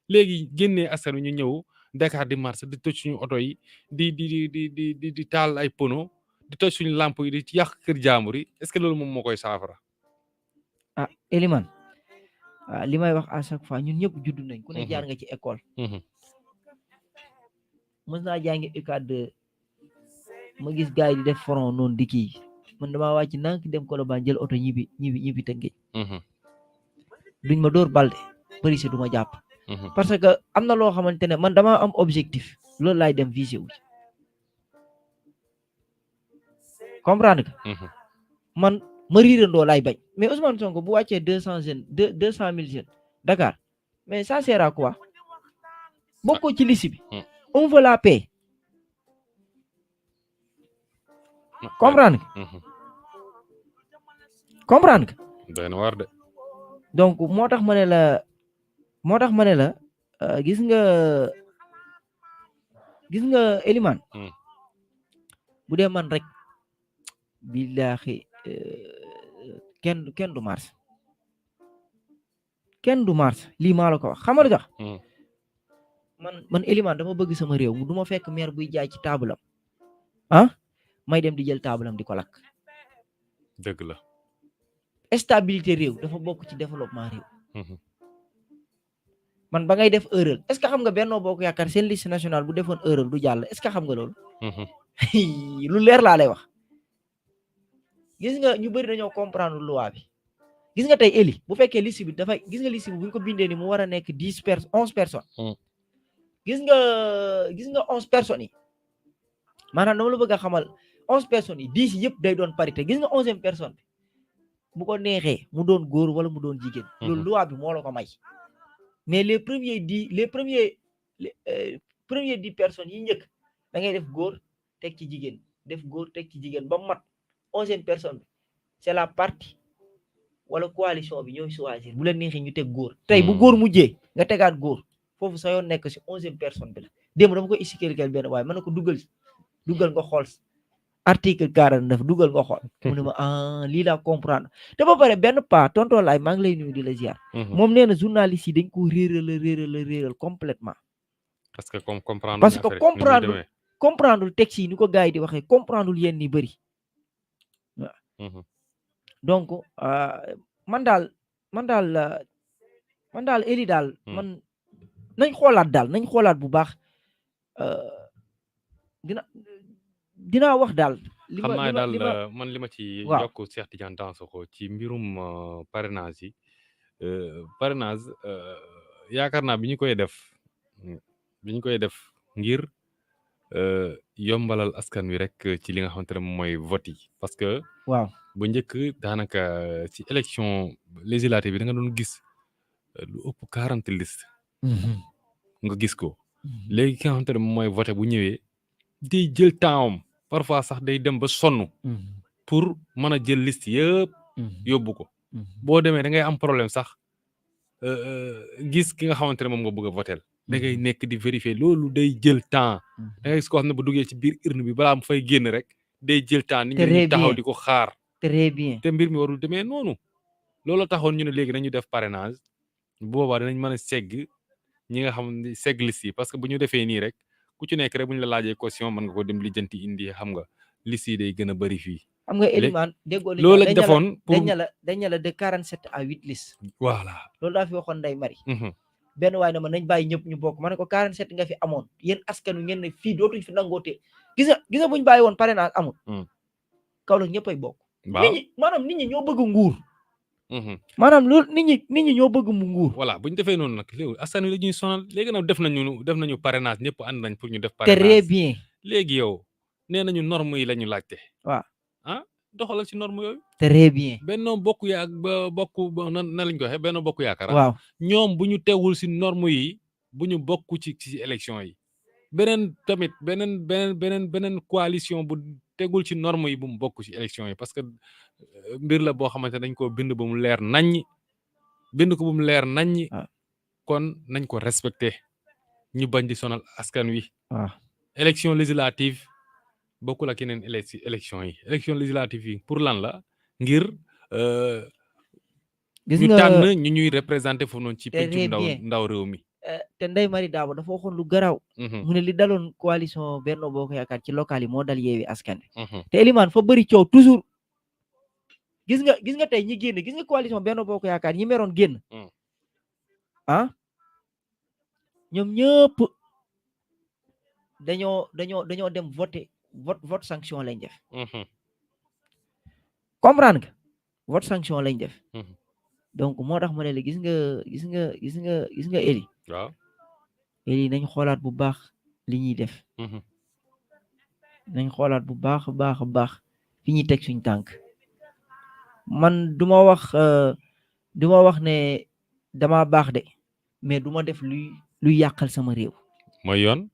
léegi génnee askan wi ñu ñëw Dakar di mars di toj suñu oto yi di taal ay pono di toj suñu lamp yi di yàq kër jaambur yi est-ce que loolu moom moo koy saafara. Eliman li may wax à chaque fois ñun ñëpp judd nañ ku ne jaar nga ci école. mës naa jàngi UCAD ma gis gars yi di def front noonu di kii man damaa wàcc nank dem Colobane jël oto ñibbi Tëngéej. duñ ma dóor balde police du ma jàpp. parce que am na loo xamante ne man dama am objectif loolu laay dem visé wu. comprendre nga. man ma riirandoo laay bañ mais Ousmane Sonko bu wàccee 200 000 jeunes Dakar mais ça sert à quoi bokkoo ci liste bi. on veut la paix. comprendre nga. doy na war de. donc moo tax ma ne la gis nga Eliman. bu dee man rek billaahi kenn du mars. lii maa la ko wax xam nga lu tax man Eliman dama bëgg sama réew du ma fekk maire buy jaay ci taabalam may dem di jël taabalam di ko lakk. dëgg la. stabilité réew dafa bokk ci développement réew. man ba ngay def erreur est-ce que xam nga Benno Bokk Yaakaar seen liste nationale bu defoon erreur du jàll est-ce que xam nga loolu. lu leer laa lay wax. gis nga ñu bëri dañoo comprendre loi bi. gis nga tey Eli bu fekkee liste bi dafay gis nga liste bi bu ñu ko bindee ni mu war a nekk 11 personnes. gis nga 11 personnes yi maanaam dama la bëgg a xamal 11 personnes yi 10 yëpp day doon parité gis nga 11e personne bi bu ko neexee mu doon góor wala mu doon jigéen. loolu loi bi moo la ko may. mais les premiers 10 personnes yi njëkk da ngay def góor teg ci jigéen ba mat 11e personne bi c'est la partie wala coalition bi ñooy choisir bu leen neexee ñu teg góor. tey bu góor mujjee nga tegaat góor. foofu sa yoon nekk si 11e personne bi la démb dama ko expliquer benn waaye mën na ko duggal dugal nga xool article 49 dugal nga xool mu ne ma lii laa comprendre te ba pare benn pas tonton Laay maa ngi lay nuyu di la ziar moom nee na journaliste yi dañ ko réeral complètement parce que comprendre texte yi ni ko gars yi di waxee comprendre yenn ni bëri waaw donc man daal Eli daal man nañ xoolaat bu baax dinaa wax daal xam naa daal man li ma ci yokk Cheikh Tidiane Dansokho ci mbirum parrainage yi parrainage yaakaar naa bi ñu koy def ngir yombalal askan wi rek ci li nga xamante ne mooy vote yi parce que waaw bu njëkk daanaka ci élection législative bi da nga doon gis lu ëpp 40 liste nga gis ko léegi ki nga xamante ne mooy vote bu ñëwee day jël temps parfois sax day dem ba sonn pour mën a jël liste yëpp yóbbu ko boo demee da ngay am problème sax gis ki nga xamante ne moom nga bëgg a votel da ngay nekk di vérifier loolu day jël temps da ngay gis koo xam ne bu duggee ci biir urne bi balaa mu fay génn rek day jël temps nit ñi taxaw di ko xaar très bien te mbir mi warul demee noonu loolu taxoon ñu ne léegi nañu def parrainage bu boobaa dinañ mën a segg ñi nga xam ne segg liste yi parce que bu ñu defee nii rek ku ci nekk rek bu ñu la laajee caution mën nga ko dem lijjanti indi xam nga liste yi day gën a bëri fii. xam nga Elimane déggoo loolu lañ defoon pour dañ la de 47 à 8 listes. voilà loolu daa fi waxoon Ndeye Marie. benn waay na ma nañ bàyyi ñëpp ñu bokk ma ne ko 47 nga fi amoon yéen askan wi ngeen ne fii dootuñ fi nangoote gis nga buñ bàyyi woon parrainage amul. Kaolack ñëppay bokk. waaw nit ñi ñoo bëgg nguur. maanaam loolu nit ñi ñoo bëgg mu nguur. voilà bu ñu defee noonu nag léegi askan wi la ñuy sonal léegi nag def nañu parrainage ñëpp ànd nañ pour ñu def parrainage. très bien. léegi yow nee nañu norme yi la ñu laajte. waaw doxalal ci norme yooyu. très bien. Benno Bokk nan lañ ko waxee Benno Bokk Yaakaar. waaw ñoom bu ñu teewul ci norme yi bu ñu bokk ci élection yi. beneen coalition bu tegul ci norme yi bu mu bokk ci élection yi parce que mbir la boo xamante dañ ko bind ba mu leer naññi kon nañ ko respecté ñu bañ di sonal askan wi. élection législative bokkul ak yeneen élection législative yi pour lan la ngir ñu tànn ñu ñuy représenté foofu noonu ci pencum ndaw réew mi. te Ndeye Marie Dabo dafa waxoon lu garaaw. mu ne li daloon coalition Benno Bokk Yaakaar ci local yi moo dal Yewwi Askan Wi. te Elimane fa bëri coow toujours gis nga tey ñi génn gis nga coalition Benno Bokk Yaakaar ñi meroon génn. ñoom ñëpp dañoo dem vote sanction lañ def. comprendre nga vote sanction lañ def. donc moo tax ma ne la gis nga Eli. waaw Eli nañ xoolaat bu baax li ñuy def. nañ xoolaat bu baax a baax fi ñuy teg suñ tànk. man duma wax ne dama baax de mais duma def luy yàqal sama réew. mooy yoon.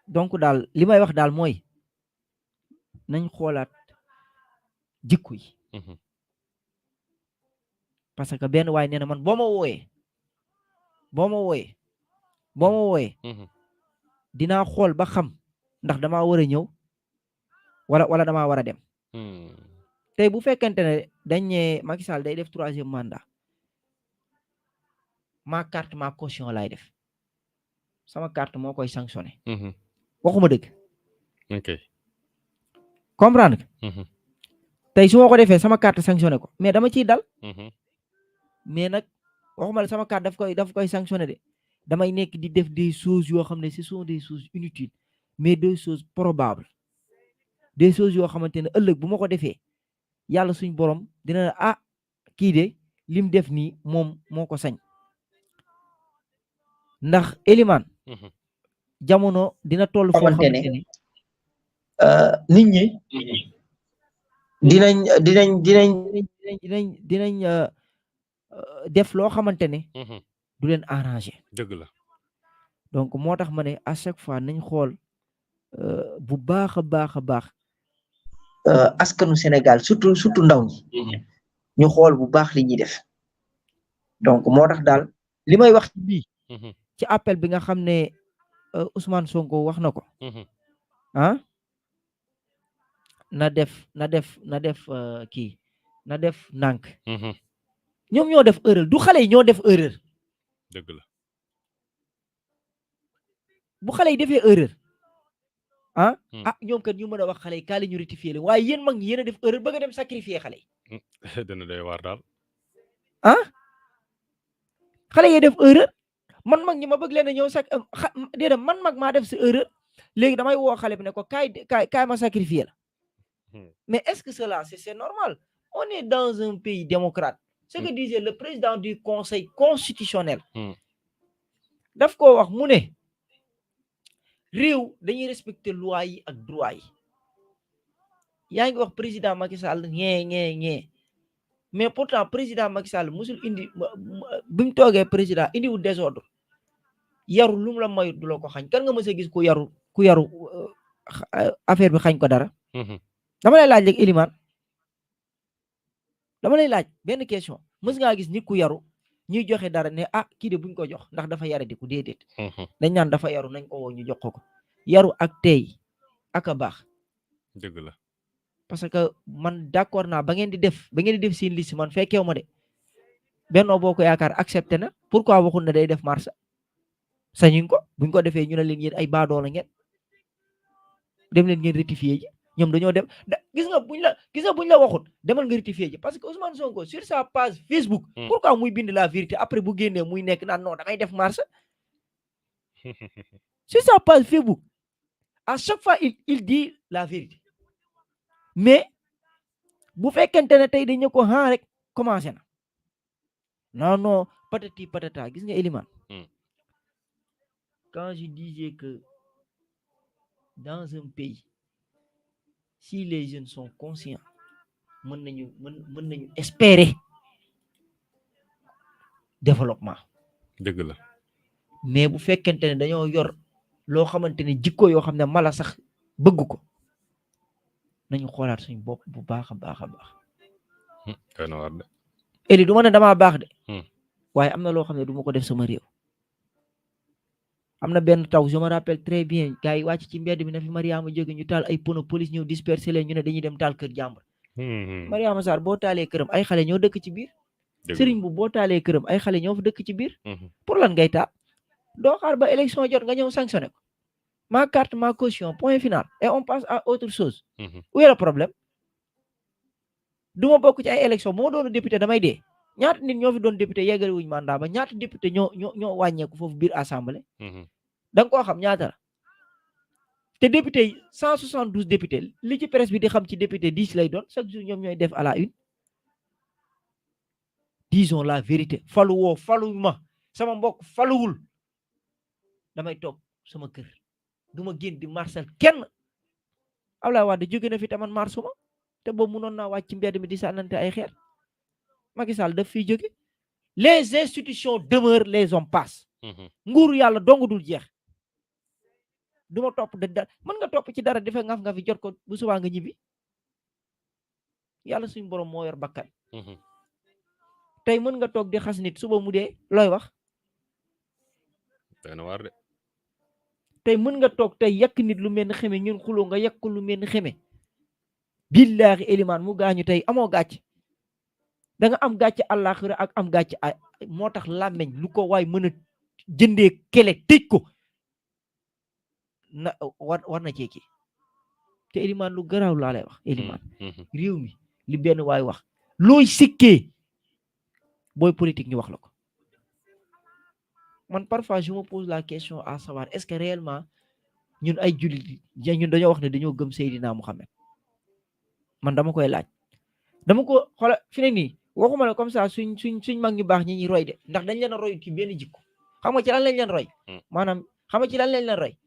donc daal li may wax daal mooy nañ xoolaat jikko yi. parce que benn waay nee na man boo ma wooyee dinaa xool ba xam ndax damaa war a ñëw wala damaa war a dem. tey bu fekkente ne dañ ne Macky Sall day def 3e mandat ma carte ma caution laay def sama carte moo koy sanctionné. waxuma dëgg. ok comprendre nga. tey su ma ko defee sama carte sanctionné ko mais dama ciy dal. mais nag waxuma la sama carte daf koy sanctionné de damay nekk di def des choses yoo xam ne ce sont des choses inutiles mais des choses probables des choses yoo xamante ne ëllëg bu ma ko defee yàlla suñ borom dina kii de lim def nii moom moo ko sañ ndax Elimane jamono dina toll foo xamante ne nit ñi dinañ def loo xamante ne du leen arrangé. dëgg la. donc moo tax ma ne à chaque fois nañ xool bu baax a baax askanu Sénégal surtout ndaw ñi ñu xool bu baax li ñuy def donc moo tax daal li may wax ci bii ci appel bi nga xam ne Ousmane Sonko wax na ko Mhm. ah na def kii na def nànk Mhm. ñoom ñoo def erreur du xale yi ñoo def erreur dëgg la. bu xale yi defee erreur ah Hmm. ñoom kat ñu mën a wax xale yi kaa la ñu rectifier leen waaye yéen mag ñi yéen a def erreur ba nga dem sacrifier xale yi dana doy waar daal. xale yi def erreur man mag ñi ma bëgg leen a ñëw déedéet man mag maa def sa erreur léegi damay woo xale bi ne ko kaay ma sacrifier la Hmm. mais est-ce que cela c'est normal on est dans un pays démocrate ce que disait le président du conseil constitutionnel daf koo wax mu ne réew dañuy respecter loi yi ak droit yi yaa ngi wax président Macky Sall ñee mais pourtant président Macky Sall musul indi bi mu toogee président indiwul désordre yaru lu mu la mayut du la ko xañ kan nga mës a gis ku yaru affaire bi xañ ko dara dama lay laaj léegi Elimane dama lay laaj benn question mës ngaa gis nit ku yaru ñuy joxe dara ne kii de buñ ko jox ndax dafa yara di ku déedéet dañ naan dafa yaru nañ ko woo ñu jox ko yaru ak tey ak a baax dëgg la parce que man d'accord naa ba ngeen di def seen liste man fekkeewu ma de Benno Bokk Yaakaar accepté na pourquoi waxul na day def marche sañuñ ko buñ ko defee ñu ne leen yéen ay baadoo la ngeen dem leen ngeen rectifier ji ñoom dañoo dem gis nga buñ la waxut demal nga rectifier ji parce que Ousmane Sonko sur sa page Facebook pourquoi muy bind la vérité après bu génnee muy nekk naan non damay def marche sur sa page Facebook à chaque fois il dit la vérité mais bu fekkente ne tey dañu ko rek commencé na non patati patata gis nga Elimane quand je disais que dans un pays si les jeunes sont conscients mën nañu espérer développement dëgg la mais bu fekkente ne dañoo yor loo xamante ne jikko yoo xam ne mala sax bëgg ko nañu xoolaat suñu bopp bu baax a baax a baax Eli du ma ne damaa baax de waaye am na loo xam ne du ma ko def sama réew am na benn taw je me rappelle très bien gars yi wàcc ci mbedd mi na fi Mariama jóge ñu taal ay pono police ñëw disperser leen ñu ne dañuy dem taal kër jàmbur Mariama Sarr boo taalee këram ay xale ñoo dëkk ci biir Serigne bu boo taalee këram ay xale ñoo fa dëkk ci biir pour lan ngay taal doo xaar ba élection jot nga ñëw sanctionné ko ma carte ma caution point final et on passe à autre chose où est le problème du ma bokk ci ay élection moo doonu député damay dee ñaata nit ñoo fi doon député yeggale wuñ mandat ba ñaata député ñoo wàññeeku foofu biir assemblée da nga koo xam ñaata la te député yi 172 député li ci presse bi di xam ci député 10 lay doon chaque jour ñoom ñooy def à la une disons la vérité falu woo falu ma sama mbokk faluwul damay toog sama kër du ma génn di marsal kenn Abdoulaye Wade jóge na fi taman marsuma te boobu mënoon naa wàcc ci mbedd mi di sànnante ay xeer Macky Sall daf fiy jóge les institutions demeurent les hommes passent nguuru yàlla dong dul jeex du ma topp da mën nga topp ci dara defe nga fi jot ko bu subaa nga ñibbi yàlla suñu borom moo yor bakkan tey mën nga toog di xas nit suba mu dee looy wax tey mën nga toog tey yàq nit lu mel ni xeme ñun xuloo nga yàq lu mel ni xeme billaahi Elimane mu gaañu tey amoo gàcc da nga am gàcc àllaaxira ak am gàcc moo tax làmmeñ lu ko waay mën a jëndee kele tëj ko na war na ceeki te Elimane lu garaaw laa lay wax Elimane réew mi li benn waay wax looy sikkee booy politique ñu wax la ko man parfois je me pose la question à savoir est-ce que réellement ñun ay jullit ñun dañoo wax ne dañoo gëm Seydina Muhammad man dama koy laaj dama ko xoola fi ne nii waxuma la comme ça suñ mag ñu baax ñi ñuy roy de ndax dañ leen a roy ci benn jikko xam nga ci lan lañ leen roy maanaam xam nga ci lan lañ leen roy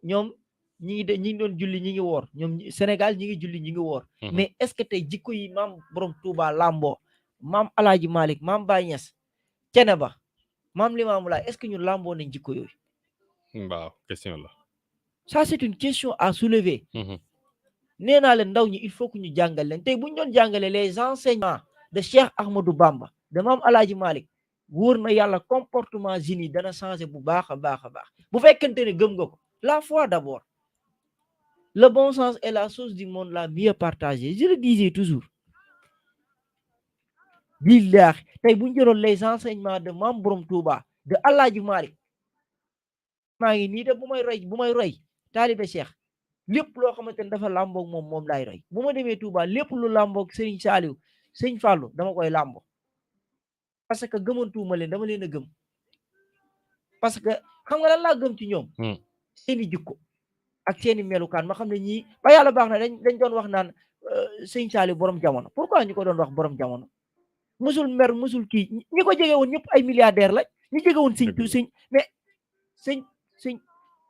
ñoom ñi ngi doon julli ñi ngi woor ñoom Sénégal ñi ngi julli ñi ngi woor mais est-ce que tey jikko yi maam borom Touba Lambo maam Alaaji Malick maam Baye Niass cene ba maam Limaamu Laay est-ce que ñun lamboo nañ jikko yooyu waaw question la ça c'est une question à soulever nee naa leen ndaw ñi il faut que ñu jàngal leen tey bu ñu doon jàngale les enseignements de Cheikh Ahmadou Bamba de maam Alaaji Malick wóor na yàlla comportement jeunes yi dana changer bu baax a baax a baax bu fekkente ne gëm nga ko la foi d'abord le bon sens est la chose du monde la mieux partagée je le disais toujours billahi tey bu ñu jëloon les enseignements de Mame Borom Touba de Alaaji Malick maa ngi nii de bu may roy taalibe Cheikh lépp loo xamante ne dafa làmboog moom laay roy bu ma demee Touba lépp lu làmboog Serigne Saliou Serigne Fallou dama koy làmbo parce que gëmantuuma leen dama leen a gëm parce que xam nga lan laa gëm ci ñoom seeni jikko ak seeni melukaan ma xam ne ñii ba yàlla baax na dañ doon wax naan Serigne Saliou borom jamono pourquoi ñu ko doon wax borom jamono musul mer musul kii ñi ko jege woon ñëpp ay milliardaire la ñu jege woon sëñ mais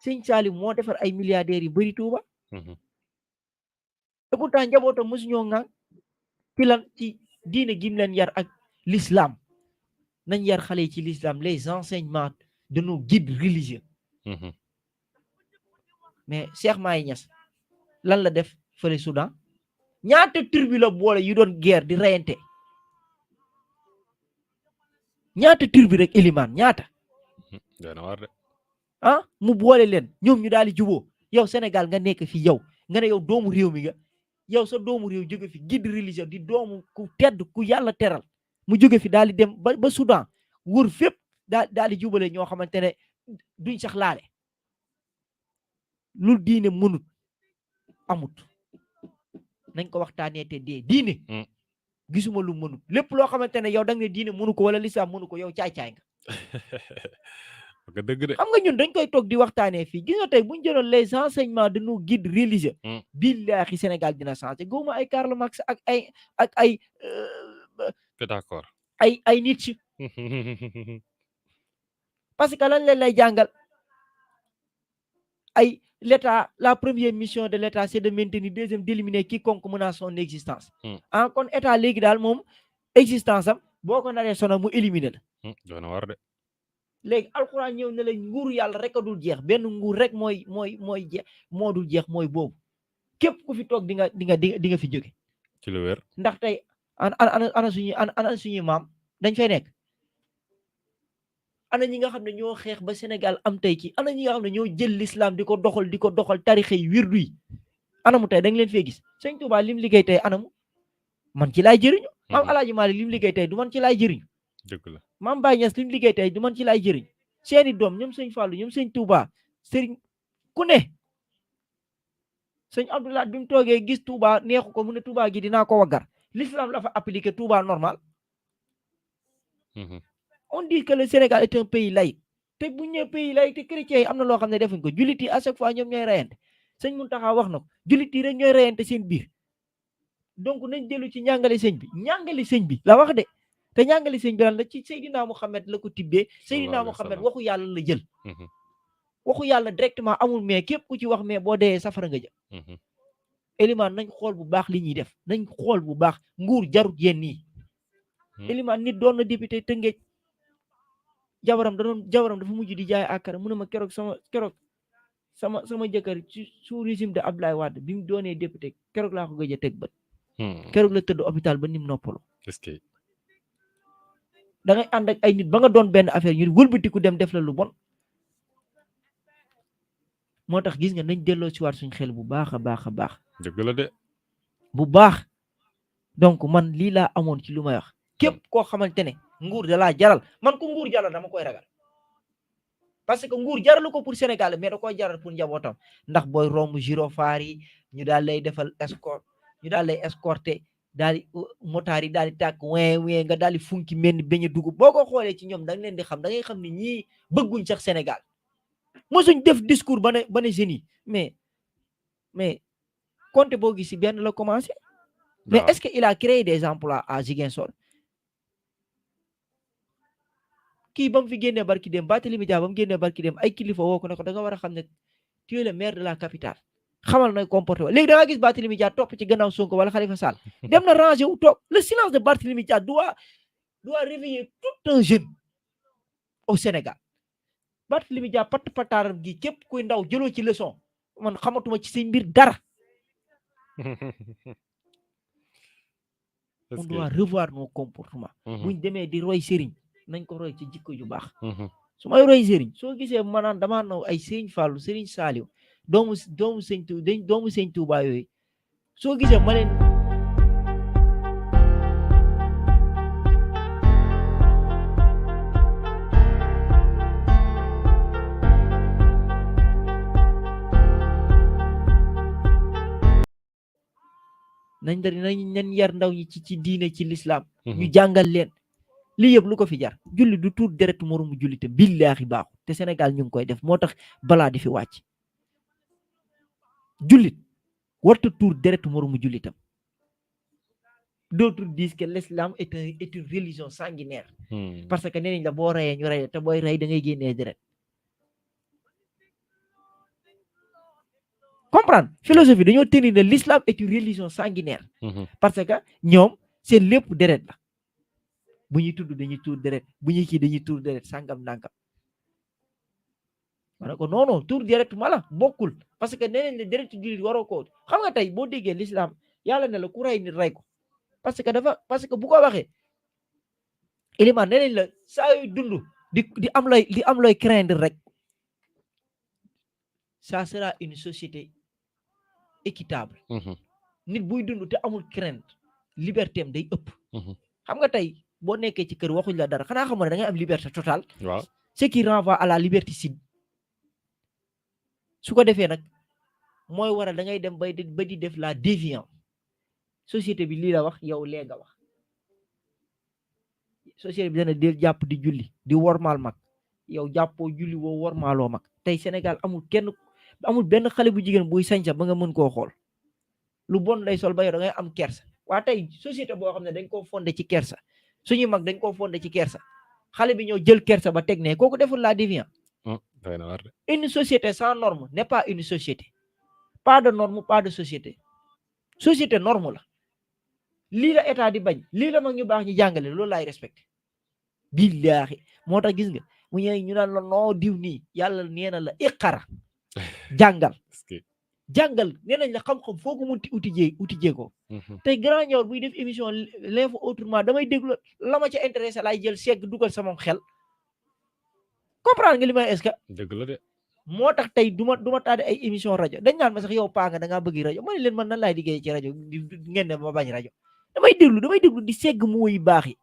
sëñ Saliou moo defar ay milliardaires yu bari Touba te pourtant njabootam mosu ñoo ŋàng ci lan ci diine gim leen yar ak l'islam nañ yar xale yi ci l'islam les enseignements de nos guides religieux mais Cheikh Mahi Niass lan la def fële Soudan ñaata tribu la boole yu doon guerre di reyante ñaata tribu rek Elimane ñaata mu boole leen ñoom ñu daal di juboo yow Sénégal nga nekk fi yow nga ne yow doomu réew mi nga yow sa doomu réew jóge fi guide religieux di doomu ku tedd ku yàlla teral mu jóge fi daal di dem ba Soudan wër fépp daal di jubale ñoo xamante ne duñ sax laale lu diine mënut amut nañ ko waxtaanee te dee diine gisuma lu mënut lépp loo xamante ne yow da nga ne diine mënu ko wala lislaam mënu ko yow caay-caay nga dëgg de xam nga ñun dañ koy toog di waxtaanee fii gis nga tey bu ñu jëloon les enseignements de nos guides religieux billahi Sénégal dina changé gëwuma ay Karl Marx ak ay d'accord ay Nietzsche parce que lan leen lay jàngal ay l'état la première mission de l'état c'est de maintenir deuxième d'éliminer quiconque menace son existence kon état léegi daal moom existence am boo ko naree sonal mu éliminer la doona war de léegi alxuraan ñëw ne la nguuru yàlla rek a dul jeex benn nguur rek mooy jeex moo dul jeex mooy boobu képp ku fi toog di nga fi jóge ci lu wér ndax tey ana suñuy maam dañ fay nekk ana ñi nga xam ne ñoo xeex ba Sénégal am tey ci ana ñi nga xam ne ñoo jël l'islam di ko doxal tarixe yi wirdu yi anamu tey da nga leen fee gis Sëñ Tuubaa lim liggéey tey anamu man ci laay jëriñu maam Alaaji Maalik lim liggéey tey du man ci laay jëriñu dëgg la maam Baye Niass lim liggéey tey du man ci laay jëriñ seeni doom ñoom Sëñ Fallou ñoom Sëñ Touba sëriñ ku ne Sëñ Abdoulaye bi mu toogee gis Touba neexu ko mu ne Touba gi dinaa ko waggar l'islam la fa appliqué Touba normal on dit que le Sénégal est un pays laïque te bu ñu nee pays laïque te chrétiens yi am na loo xam ne defuñ ko jullit yi à chaque fois ñoom ñooy reyante Sëñ Mountakha wax na ko jullit yi rek ñooy reyante seen biir donc nañ dellu ci ñàngale sëñ bi la wax de te ñàngale sëñ bi lan la ci Seydina Mohamed la ko tibbee Seydina Mohamed waxu yàlla la jël waxu yàlla directement amul mais képp ku ci wax mais boo dee safara nga jëm Elimane nañ xool bu baax li ñuy def nañ xool bu baax nguur jarut yenn yi Elimane nit doon na député Tëngéej jabaram dafa mujj di jaay akara mu ne ma keroog sama jëkkër ci sous régime de Abdoulaye Wade bi mu doonee député keroog laa ko gëj a teg bët keroog la tëdd hôpital ba nim noppalu da ngay ànd ak ay nit ba nga doon benn affaire ñu wëlbatiku dem def la lu bon moo tax gis nga nañ delloo ci waat suñ xel bu baax a baax a baax dëgg la de bu baax donc man lii laa amoon ci lu may wax képp koo xamante ne nguur da laa jaral man ko nguur jaral dama koy ragal parce que nguur jaralu ko pour Sénégal mais da koy jaral pour njabootam ndax booy romb gyrophare yi ñu daal lay defal escorte ñu daal lay escorter daal di motaar yi daal di tàkk wee nga daal di funki mel ni beñ a dugub boo ko xoolee ci ñoom da nga leen di xam da ngay xam ne ñii bëgguñ sax Sénégal mosuñ def discours ba ne jeunes yi mais Conté boo gis si benn la commencé mais est-ce que il a créé des emplois à Ziguinchor kii ba mu fi génnee barki dem Barthélémy Dias ba mu génnee barki dem ay kilifa woo ko ne ko da nga war a xam ne tu es le maire de la capitale xamal nooy comporté léegi da nga gis Barthélémy Dias topp ci gannaaw Sonko wala Khalifa Sall dem na rangé wu toog le silence de Barthélémy Dias doit réveiller tout un jeune au Sénégal Barthélémy Dias pataaram gi képp kuy ndaw jëloo ci leçon man xamatuma ci seen mbir dara on doit revoir nos comportements buñ demee di roy sëriñ nañ ko roy ci jikko ju baax su may roy sëriñ soo gisee ma naan damaa naw ay sëriñ Fallou sëriñ Saliou doomu sëñ Touba yooyu soo gisee ma leen nañ yar ndaw ñi ci diine ci lislaam ñu jàngal leen lii yëpp lu ko fi jar julli du tuur deret moromu jullite billaahi baaxu te Sénégal ñu ngi koy def moo tax balaa di fi wàcc jullit warta tuur deret moromu jullitam d'autres disent que l'islam est une religion sanguinaire parce que nee nañ la boo reyee ñu rey te booy rey da ngay génnee deret comprendre philosophie dañoo tenir ne l'islam est une religion sanguinaire parce que ñoom seen lépp deret la bu ñuy tudd dañuy tuur deret bu ñuy kii dañuy tuur deret sàngam ndànkam ma ne ko non tuur deret mala bokkul parce que nee nañ ne deret jullit waroo ko xam nga tey boo déggee l'islam yàlla ne la ku rey nit rey ko parce que bu ko waxee élément nee nañ la saa yu dund di am looy craindre rek ça sera une société équitable nit buy dund te amul crainte liberté am day ëpp xam nga tey boo nekkee ci kër waxuñ la dara xanaa xamoo ne da ngay am liberté totale waaw ce qui renvoie à la liberticide su ko defee nag mooy waral da ngay dem ba di def la déviance société bi lii la wax yow lee nga wax société bi dana del jàpp di julli di wormaal mag yow jàppoo julli woo wormaaloo mag tey Sénégal amul benn xale bu jigéen buy sañsa ba nga mën koo xool lu bon lay sol ba yow da ngay am kersa waa tey société boo xam ne dañ koo fondé ci kersa suñuy mag dañ koo fondé ci kersa xale bi ñëw jël kersa ba teg ne kooku deful la déviance une société sans norme n'est pas une société pas de norme pas de société norme la lii la état di bañ lii la mag ñu baax ñu jàngale loolu laay respecté billaahi moo tax gis nga mu ñëw ñu naan la noo diw nii yàlla nee na la iqara jàngal nee nañ la xam-xam foo ko mun uti jéego tey grand ñëwar buy def émission l'info autrement damay déglu la ma ca intéressé laay jël segg dugal sama xel comprendre nga li may est-ce que dëgg la de moo tax tey du ma taade ay émission rajo dañ naan ma sax yow paa nga da ngaa bëgg rajo ma ne leen man nan laay liggéey ci rajo ngeen ne ma bañ rajo damay déglu di segg mooy baax yi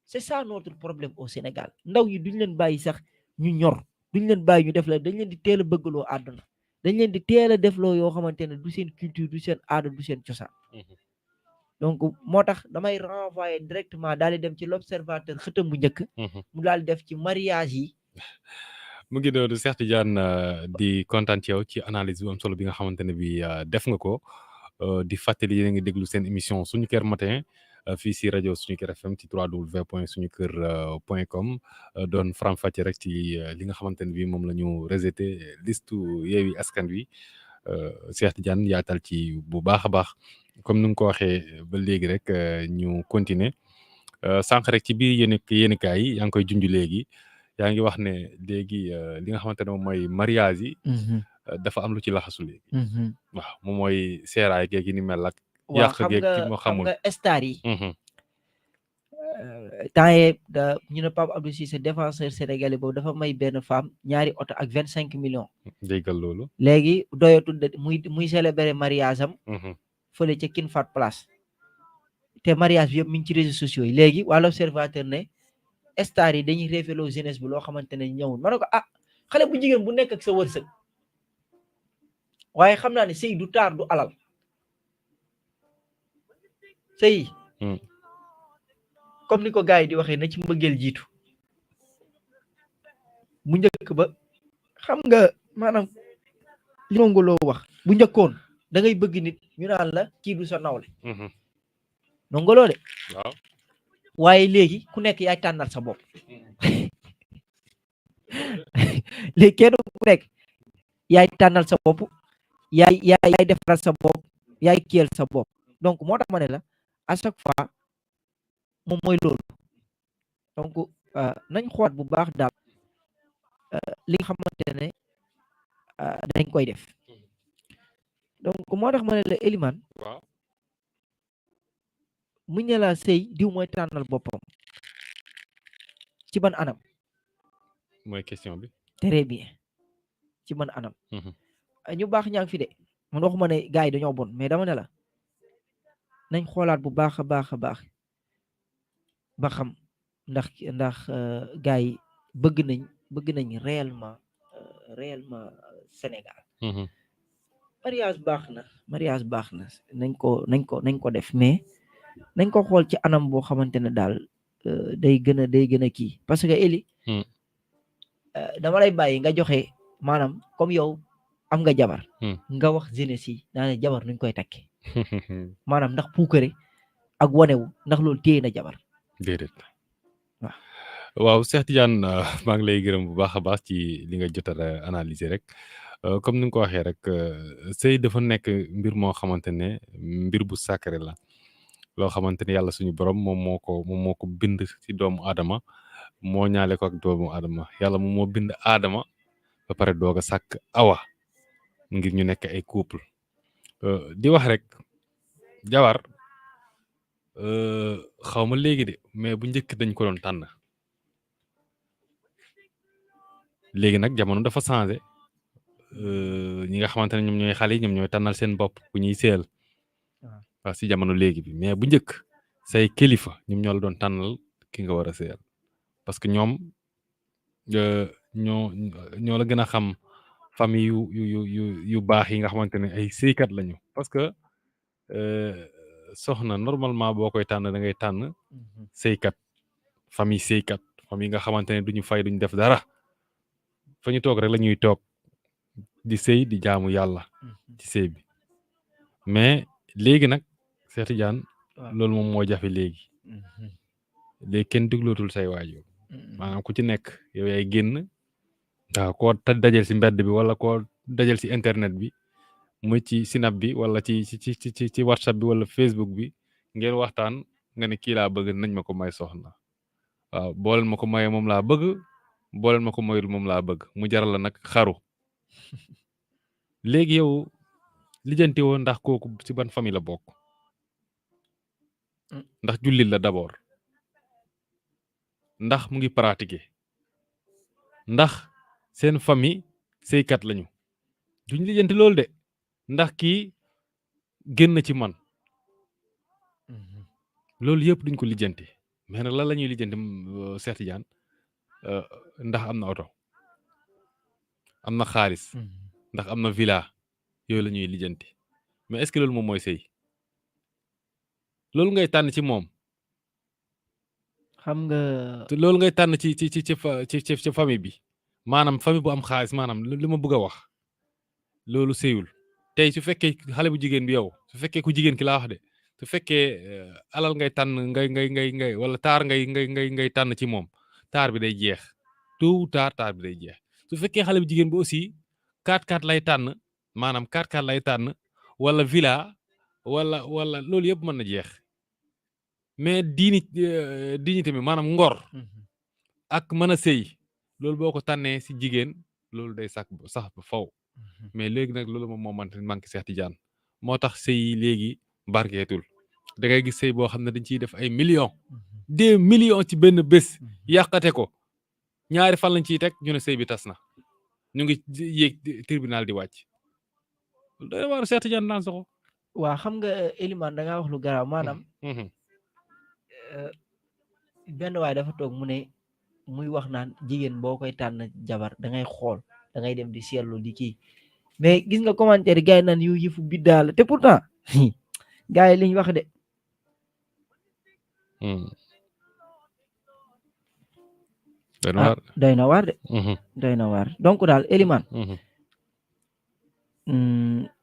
c'est ça notre problème au Sénégal ndaw yi duñ leen bàyyi sax ñu ñor duñ leen bàyyi ñu def la dañ leen di teel a bëggaloo àdduna dañ leen di teel a defloo yoo xamante ne du seen culture du seen aada du seen cosaan donc moo tax damay renvoyer directement daal di dem ci l'observateur xëtam bu njëkk mu daal def ci mariage yi mu ngi doon Cheikh Tidiane di kontaan ci yow ci analyse bu am solo bi nga xamante ne bi def nga ko di fàttali yéen a ngi déglu seen émission suñu kër matin fii si rajo suñu kër FM ci www.suñukër.com doon faram-fàcce rek ci li nga xamante ne bi moom la ñu rejeté liste Yewwi Askan Wi Cheikh Tidiane yaatal ci bu baax a baax comme ni nga ko waxee ba léegi rek ñu continuer sànq rek ci biir yéenekaay yi yaa ngi koy junj léegi yaa ngi wax ne léegi li nga xamante ne moom mooy mariage yi dafa am lu ci laxasu léegi waaw moom mooy seeraay geeg yi ni mel ak yàq geeg ci moo xamul xam nga star yi temps yee ñu ne Pape Abdou Cissé défenseur sénégalais boobu dafa may benn femme ñaari oto ak 25 millions déggal loolu léegi doyatul de muy célébrer mariage am fële ca King Fahd Palace te mariage bi yëpp mi ngi ci réseaux sociaux yi léegi waa l'Observateur ne star yi dañuy révéler jeunesse bi loo xamante ne ñëwul ma ne ko xale bu jigéen bu nekk ak sa wërsëg waaye xam naa ne sëy du taar du alal sëy comme ni ko gars yi di waxee na ci mbëggeel jiitu bu njëkk ba xam nga maanaam li Ndongo wax bu njëkkoon da ngay bëgg nit ñu naan la kii du sa nawle Ndongo Lo de waaw waaye léegi ku nekk yaay tànnal sa bopp léegi kenn ku nekk yaay tànnal sa bopp yaay defaral sa bopp yaay kiyal sa bopp donc moo tax ma ne la à chaque fois moom mooy loolu donc nañ xoolaat bu baax daal li nga xamante ne dañ koy def donc moo tax ma ne la Elimane waaw mu ne la sëy diw mooy tànnal boppam ci ban anam. mooy question bi. très bien ci ban anam. ñu baax ñaa ngi fi de man waxuma ne gars yi dañoo bon mais dama ne la nañ xoolaat bu baax a baax a baax ba xam ndax gars yi bëgg nañ réellement Sénégal. mariage baax na nañ ko def mais nañ ko xool ci anam boo xamante ne daal day gën a kii parce que Eli dama lay bàyyi nga joxe maanaam comme yow am nga jabar nga wax jeunesse yi naa ne jabar nuñ koy takke maanaam ndax puukare ak wanewu ndax loolu téye na jabar déedéet waaw Cheikh Tidiane maa ngi lay gërëm bu baax a baax ci li nga jot a analyser rek comme ni nga ko waxee rek sëy dafa nekk mbir moo xamante ne mbir bu sacré la loo xamante ne yàlla suñu borom moom moo ko bind ci doomu aadama moo ñaale ko ak doomu aadama yàlla moom moo bind aadama ba pare doog a sàkk awa ngir ñu nekk ay couple di wax rek jabar xaw ma léegi de mais bu njëkk dañ ko doon tànn léegi nag jamono dafa changé ñi nga xamante ne ñoom ñooy xale yi ñoom ñooy tànnal seen bopp ku ñuy seel waaw si jamono léegi bi mais bu njëkk say kilifa ñoom ñoo la doon tànnal ki nga war a seel parce que ñoom ñoo la gën a xam famille yu baax yi nga xamante ne ay sëykat lañu parce que soxna normalement boo koy tànn da ngay tànn sëykat famille nga xamante ne duñu fay duñu def dara fa ñu toog rek la ñuy toog di sëy di jaamu yàlla ci sëy bi mais léegi nag Cheikh Tidiane loolu moom moo jafe léegi kenn déglootul say waajur maanaam ku ci nekk yow yaay génn waaw koo dajal ci mbedd bi wala koo dajal ci internet bi muy ci Snap bi wala ci WhatsApp bi wala Facebook bi ngeen waxtaan nga ne kii laa bëgg nañ ma ko may soxna waaw booleen ma ko mayee moom laa bëgg booleen ma ko mayul moom laa bëgg mu jaral la nag xaru léegi yow lijjanti woo ndax kooku ci ban famille la bokk ndax jullit la d'abord ndax mu ngi pratiquer ndax seen famille sëykat lañu duñ lijjanti loolu de ndax kii génn ci man loolu yëpp duñ ko lijjanti mais nag lan la ñuy lijjanti Cheikh Tidiane ndax am na oto am na xaalis ndax am na villa yooyu la ñuy lijjanti mais est-ce que loolu moom mooy sëy loolu ngay tànn ci moom xam nga te loolu ngay tànn ci famille bi maanaam famille bu am xaalis maanaam li ma bëgg a wax loolu sëyul tey su fekkee xale bu jigéen bi yow su fekkee ku jigéen ki laa wax de su fekkee alal ngay tànn ngay wala taar ngay tànn ci moom taar bi day jeex tôt ou tard taar bi day jeex su fekkee xale bu jigéen bi aussi 4x4 lay tànn maanaam 4x4 lay tànn wala villa wala loolu yëpp mën na jeex mais dignité mi maanaam ngor ak mën a sëy loolu boo ko tànnee si jigéen loolu day sax ba faw mais léegi nag loolu moom moo manqué Cheikh Tidiane moo tax sëy yi léegi barkeetul da ngay gis sëy boo xam ne dañ ciy def ay millions 2 millions ci benn bés yàqate ko ñaari fan lañ ciy teg ñu ne sëy bi tas na ñu ngi yéeg tribunal di wàcc day war Cheikh Tidiane naan soxo waa xam nga Elimane da ngaa wax lu garaaw maanaam benn waay dafa toog mu ne muy wax naan jigéen boo koy tànn jabar da ngay xool da ngay dem di seetlu di kii mais gis nga commentaire yi gars yi naan yu yëfu biddaa la te pourtant gars yi liñ wax de doy na waar de doy na waar donc daal Elimane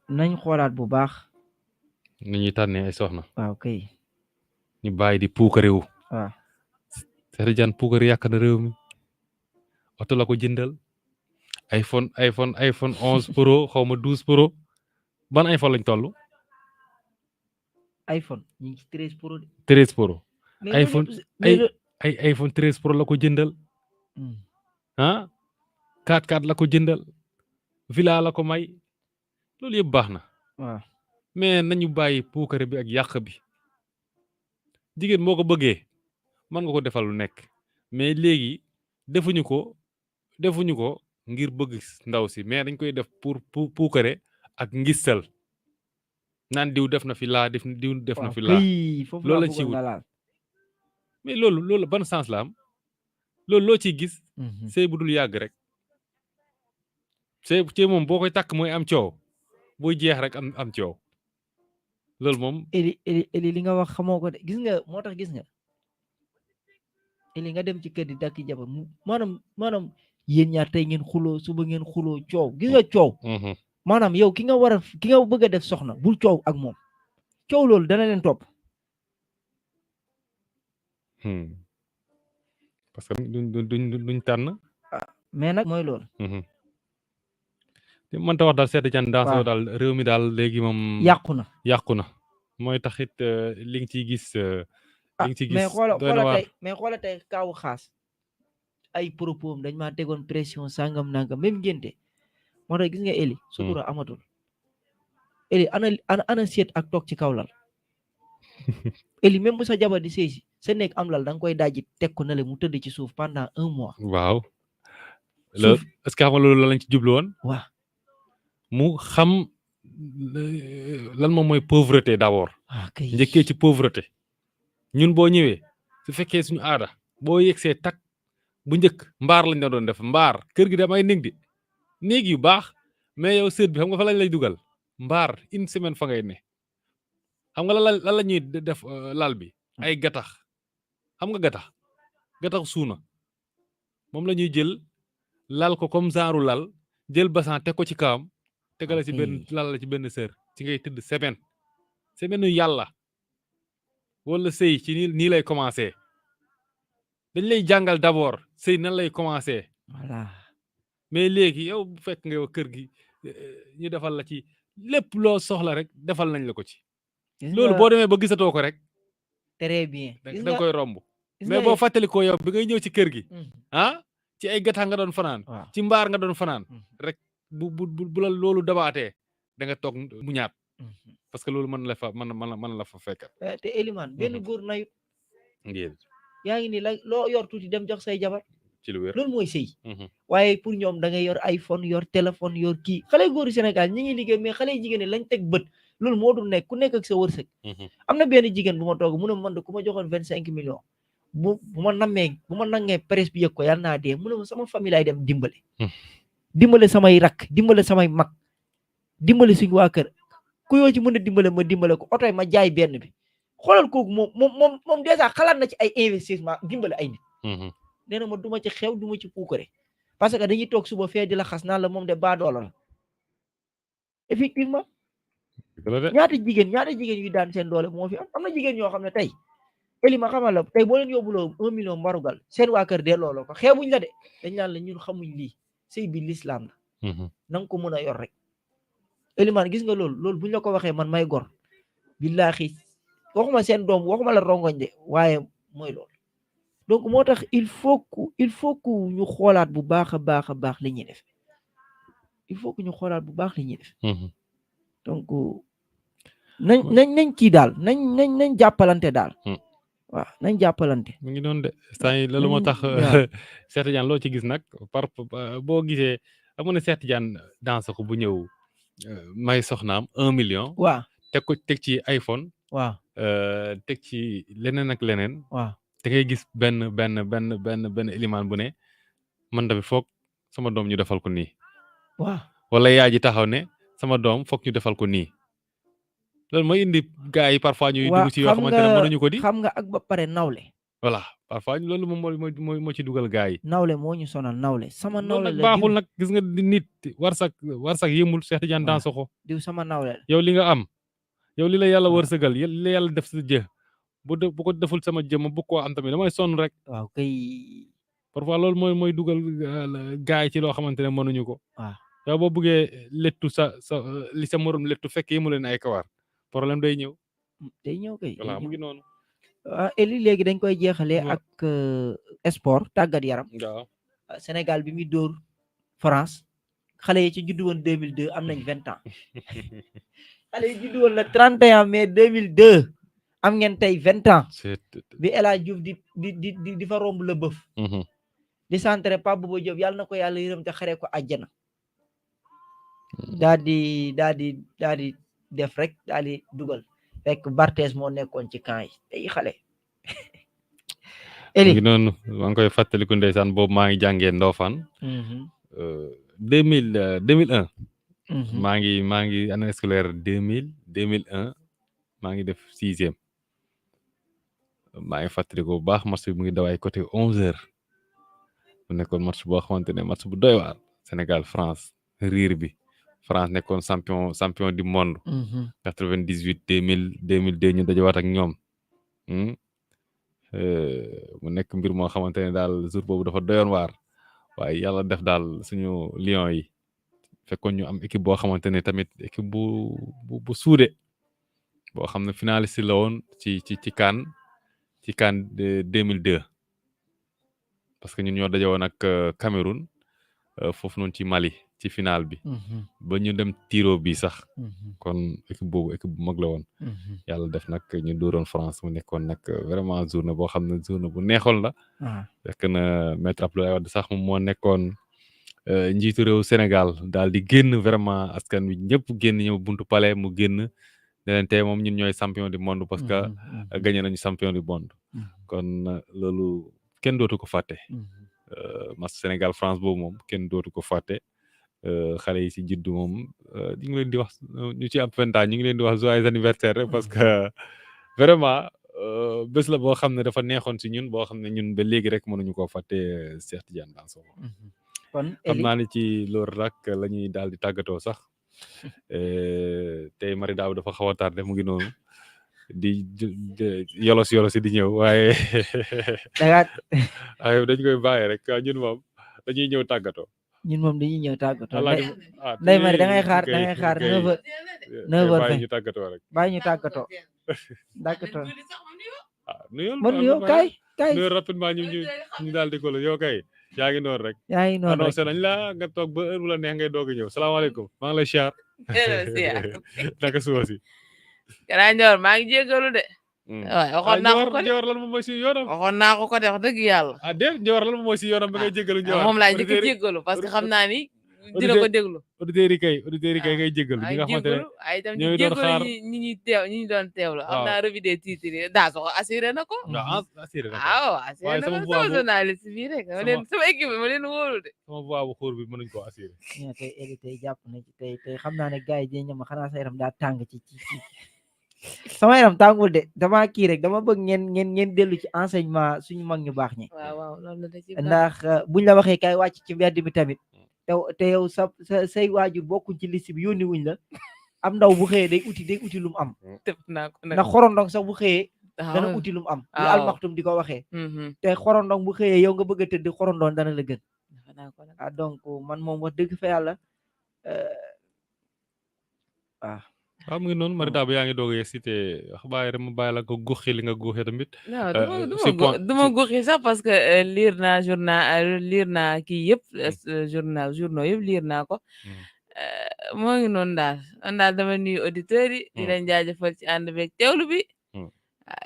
nañ xoolaat bu baax ni ñuy tànnee ay soxna waaw kay ñu bàyyi di puukarewu waaw Cheikh Tidiane puukare yàq na réew mi oto la ko jëndal iPhone 11 Pro xaw ma 12 Pro ban iPhone lañ toll iPhone ñu ngi ci 13 Pro de 13 Pro iPhone mais ay iPhone 13 Pro la ko jëndal 4x4 la ko jëndal villa la ko may loolu yëpp baax na waaw mais nañu bàyyi puukare bi ak yàq bi jigéen moo ko bëggee mën nga ko defal lu nekk mais léegi defuñu ko ngir bëgg ndaw si mais dañ koy def pour puukare ak ngistal naan diw def na fi laa diw def na waaw fi laa kay foofu loolu laa lañ ciy bëggoon wut nga laal. mais loolu ban sens la am loolu loo ciy gis sëy bu dul yàgg rek sëy moom boo koy takk mooy am coow buy jeex rek am coow loolu moom. eli li nga wax xamoo ko de gis nga moo tax gis nga eli nga dem ci kër di dakki jabar maanaam yéen ñaar tey ngeen xuloo suba ngeen xuloo coow gis nga coow. maanaam yow ki nga bëgg a def soxna bul coow ak moom coow loolu dana leen topp. parce que duñ tànn. mais nag mooy loolu. mënta wax daal Cheikh Tidiane Dansokho daal réew mi daal léegi moom. yàqu na mooy taxit li nga ciy gis. mais xoola tey kaawu xaas ay propos dañ maa tegoon pression sangam nangam même ngénte moo tax gis nga Eli sutura amatul Eli ana seet ak toog ci kaw lal Eli même bu sa jabar di sëy si sa nekk am lal da nga koy dajji teg ko na le mu tëdd ci suuf pendant 1 mois. waaw loolu est-ce que xam nga loolu lañ ci jublu woon. waaw mu xam lan moom mooy pauvreté d'abord. njëkkee ci pauvreté ñun boo ñëwee su fekkee suñu aada boo yegsee tak bu njëkk mbaar lañ la doon def mbaar kër gi damay néeg yu baax mais yow sët bi xam nga fa lañ lay dugal mbaar 1 semaine fa ngay ne xam nga lan la ñuy def lal bi ay gattax xam nga gattax suuna moom la ñuy jël lal ko comme genre lal jël basan teg ko ci kawam tegala ci benn lal la ci benn sër ci ngay tëdd semaine yàlla wala sëy ci nii lay commencé dañ lay jàngal d'abord sëy nan lay commencé. voilà mais léegi yow bu fekk nga yow kër gi ñu defal la ci lépp loo soxla rek defal nañ la ko ci. loolu boo demee ba gisatoo ko rek. très bien da nga koy romb. mais boo fàttalikoo yow bi ngay ñëw ci kër gi. ci ay gattax nga doon fanaan. ci mbaar nga doon fanaan. rek bu la loolu dabaatee da nga toog mu ñaat. parce que loolu mën la fa fekk. te Elimane benn góor nayut. ngeen. yaa ngi ni loo yor tuuti dem jox say jabar. ci lu wér loolu mooy sëy. waaye pour ñoom da ngay yor iPhone yor téléphone yor kii xale góoru Sénégal ñi ngi liggéey mais xale jigéen ñi lañ teg bët loolu moo dul nekk ku nekk ak sa wërsëg. am na benn jigéen bu ma toog mu ne man de ku ma joxoon 25 millions bu ma nangee presse bi yëg ko yàlla naa dee mu ne ma sama famille laay dem dimbale samay rakk dimbale samay mag dimbale suñu waa kër ku yoo ci mën a dimbale ma dimbale ko oto ma jaay benn bi xoolal kooku moom déjà xalaat na ci ay investissement dimbale ay nit. nee na ma duma ci xew duma ci puukare parce que dañuy toog suba fee di la xas naan la moom de baadoola la effectivement. ñaata jigéen yu daan seen doole moo fi am na jigéen ñoo xam ne tey Eli ma xamal la tey boo leen yóbbuloo 1 million mbarugal seen waa kër delloo la ko xeebuñ la de dañ naan la ñun xamuñ lii sëy bi l'islam la. na nga ko mën a yor rek. Elimane gis nga loolu buñ la ko waxee man may gor billaahi waxuma seen doom waxuma la rongoñ de waaye mooy loolu. donc moo tax il faut que ñu xoolaat bu baax a baax li ñuy def il faut que ñu xoolaat bu baax li ñuy def. donc nañ kii daal nañ jàppalante daal. waaw nañ jàppalante. mu ngi doon de saa yi loolu moo tax Cheikh Tidiane loo ci gis nag boo gisee amoon na Cheikh Tidiane Dansokho bu ñëw may soxnaam 1 million. waaw teg ci iPhone. waaw teg ci leneen ak leneen. waaw da ngay gis benn Elimane bu ne man tamit foog sama doom ñu defal ko nii. waaw wala yaay ji taxaw ne sama doom foog ñu defal ko nii. loolu mooy indi gars yi parfois ñuy dugg ci yoo xamante ne mënuñu ko di. xam nga ak ba pare nawle. voilà parfois loolu moom moo ci dugal gars yi. nawle moo ñu sonal nawle. sama nawle la baaxul nag gis nga nit warsak yëmul Cheikh Tidiane Dansokho. diw sama nawle la. yow li nga am yow li la yàlla wërsëgal li la yàlla def sa jë bu ko deful sama jë ma bu ko am tamit damay sonn rek. waaw kay. parfois loolu mooy dugal gars yi ci loo xamante ne mënuñu ko. waaw yow boo buggee lettu li sa morom lettu fekk yëmu leen ay kawar problème day ñëw. day ñëw kay. voilà mu ngi noonu. Eli léegi dañ koy jeexalee ak sport tàggat yaram. waaw Sénégal bi muy dóor France xale yi ci juddu woon 2002 am nañ 20 ans xale yi juddu woon le 31 mai 2002 am ngeen tey 20 ans c'est bi El Hadj Diouf di fa romb la bëf di centré Pape Bouba Diop yàlla na ko yàlla yërëm te xaree ko àjjana daal di def rek daal di dugal fekk Barthez moo nekkoon ci camp yi tey xale ngi noonu maa ngi koy fàttaliku ndeysaan boobu maa ngi jàngee Ndofane 2001 maa ngi année scolaire 2001 maa ngi def 6e maa ngi fàttaliku bu baax match bi mu ngi daw ay côté 11h mu nekkoon match boo xamante ne match bu doy waar Sénégal France riir bi France nekkoon champion du monde 98 2002 ñu dajawaat ak ñoom mu nekk mbir moo xamante ne daal jour boobu dafa doyoon waar waaye yàlla def daal suñu Lions yi fekkoon ñu am équipe boo xamante ne tamit équipe bu suude boo xam ne finaliste la woon ci CAN 2002 parce que ñun ñoo daje woon ak Cameroun foofu noonu ci Mali ci final bi ba ñu dem tiro bi sax kon équipe boobu équipe bu mag la woon yàlla def nag ñu dóoroon France mu nekkoon nag vraiment journée boo xam ne journée bu neexoon la fekk na maître Abdoulaye Wade sax moom moo nekkoon njiitu réew Sénégal daal di génn vraiment askan wi ñëpp génn ñëw buntu palais mu génn ne leen tey moom ñun ñooy champion du monde parce que gagné nañu champion du monde kon loolu kenn dootu ko fàtte match Sénégal France boobu moom kenn dootu ko fàtte xale yi si juddu moom ñu ngi leen di wax ñu ci am 20 ans ñu ngi leen di wax joyeux anniversaire rek parce que vraiment bés la boo xam ne dafa neexoon si ñun boo xam ne ñun ba léegi rek mënuñu koo fàtte Cheikh Tidiane Dansokho kon xam naa ne ci loolu rek la ñuy daal di tàggatoo sax tey Marie Daaw dafa xaw a tardé mu ngi noonu di yolos di ñëw waaye waaye dañ koy bàyyi rek ñun moom dañuy ñëw tàggatoo. ñun moom dañuy ñëw tàggatoo. Ndeye Marie da ngay xaar 9h bàyyi ñu tàggatoo rek. bàyyi ñu tàggatoo. tàggatoo. nuyul yow kay nuyul rapidement ñu daal di ko la yow kay. yaa ngi noonu rek. annoncé nañ la nga toog ba heure bu la neex ngay doog a ñëw salaamaaleykum maa ngi lay siyaar. naka suba si. Grand Ndior maa ngi jégalu de. waaw waxoon naa ko Ndior lan moom mooy si yoonam. waxoon naa ko de wax dëgg yàlla. déet Ndior lan moom mooy si yoonam ba ngay jégalu. Ndior moom laa njëkk a jégalu parce que xam naa ni dina ko déglu. auditeurs yi kay ngay jégalu. ñi nga xamante ne ñooy doon xaar ñi doon teewlu. am naa revue des titres daa ko assuré na ko. assuré na ko waaw assuré na ko sama journaliste bi rek sama équipe ma leen wóolu de. sama voix bu xóor bi mënuñ koo assuré. tey jàpp na ci tey xam naa ne gars yi dinañ ñëw xanaa sa yaram daa tàng ci sama yaram tàngul de dama kii rek dama bëgg ngeen dellu ci enseignement suñu mag ñu baax ñi. waaw loolu da ci ndax buñ la waxee kay wàcc ci mbedd bi tamit te yow say waajur bokkuñ ci liste bi yónni wuñ la am ndaw bu xëyee day uti lu mu am. def naa ko nag ndax xorondong sax bu xëyee. dana uti lu mu am. li almaxtum di ko waxee. te xorondong bu xëyee yow nga bëgg a tëdd xorondong dana la gën. donc man moom wax dëgg fa yàlla waaw mu ngi noonu Marie Dabo yaa ngi doog a cité xabaar rek ma bàyyi la ko guuxi li nga guuxee tamit. du ma guuxi sax parce que lire naa kii yëpp journaux yëpp lire naa ko. moo ngi noonu daal dama nuyu auditeurs yi. di leen jaajëfal ci ànd beeg teewlu bi.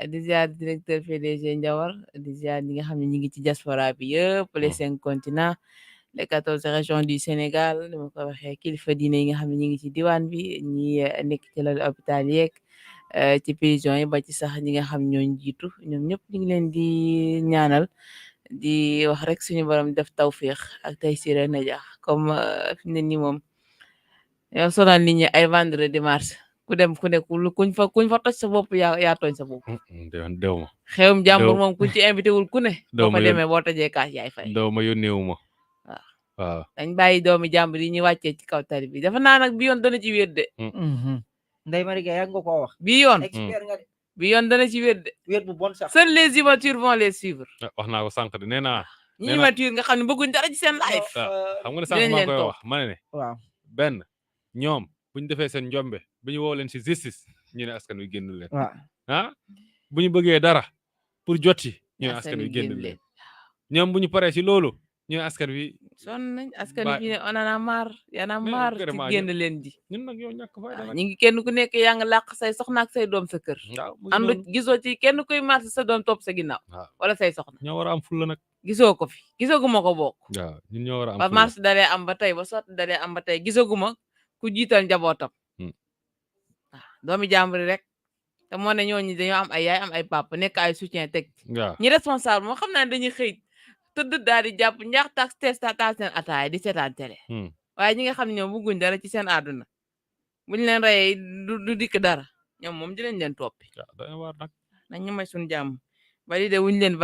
di ziar directeur PDG Ndiawar di ziar ñi nga xam ne ñi ngi ci diaspora bi yëpp les 5 continents. les 14 régions du Sénégal dama ko waxee kilifa diine yi nga xam ne ñi ngi ci diwaan bi ñi nekk ci lal hôpital yeeg ci prison yi ba ci sax ñi nga xam ñooñ jiitu ñoom ñëpp ñu ngi leen di ñaanal di wax rek suñu borom def tawfiix ak tay siré najaax comme fi mu ne nii moom yow sonal nit ñi ay vendredi dimanche ku dem ku nekk kuñ fa toj sa bopp yaa tooñ sa bopp. dew ma xewum jàmbur moom kuñ ci invité wul ku ne. boo ko demee boo tojee kaas yaay fay. dew ma yónneewu ma. waaw dañ bàyyi doomi jàmbur yi ñuy wàccee ci kaw tali bi dafa naa nag bi yoon dana ci wér de. Ndeye Marie Gueye yaa nga koo wax. bi yoon expert nga de. bi yoon dana ci wér de. wér bu bon sax. seuls les immatures vont les suivre. wax naa ko sànq de nee naa. ñi immature nga xam ne bëgguñ dara ci seen life. xam nga ne sànq maa koy wax ma ne. waaw benn ñoom bu ñu defee seen njombe bu ñu woo leen si justice ñu ne askan wi génn leen. waaw bu ñu bëggee dara pour jot ci ñu ne askan wi génn leen. ñoom bu ñu paree si loolu ñu askan wi sonn nañ askan ba wi fi ne on en a marre y'en a marre ci vraiment génn leen di ñun nag yow ñàkk fayda nag ñu ngi kenn ku nekk yaa ngi làq say soxna ak say doom sa kër waaw mu ngi andu noonu gisoo ci kenn kuy marché sa doom topp sa ginnaaw waaw wala say soxna ñoo war a am fulla nag gisoo ko fi gisaguma ko bokk waaw ñun ñoo war a am ba fulla marché dalee am ba tey ba sotti dalee am ba tey gisaguma ku jiital njabootam waaw doomi jàmburi rek te moo ne ñooñu dañoo am ay yaay am ay papa nekk ay soutien teg waaw ñi responsable moo xam naa ne dañuy xëy tëdd daal di jàpp njaax tax taal seen ataaya di seetaan télé waaye ñi nga xam ne ñoom bëgguñ dara ci seen àdduna buñ leen reyee du dikk dara ñoom moom dinañ leen toppi doy waar nag nañ ñu may suñu jàmm validé wuñ leen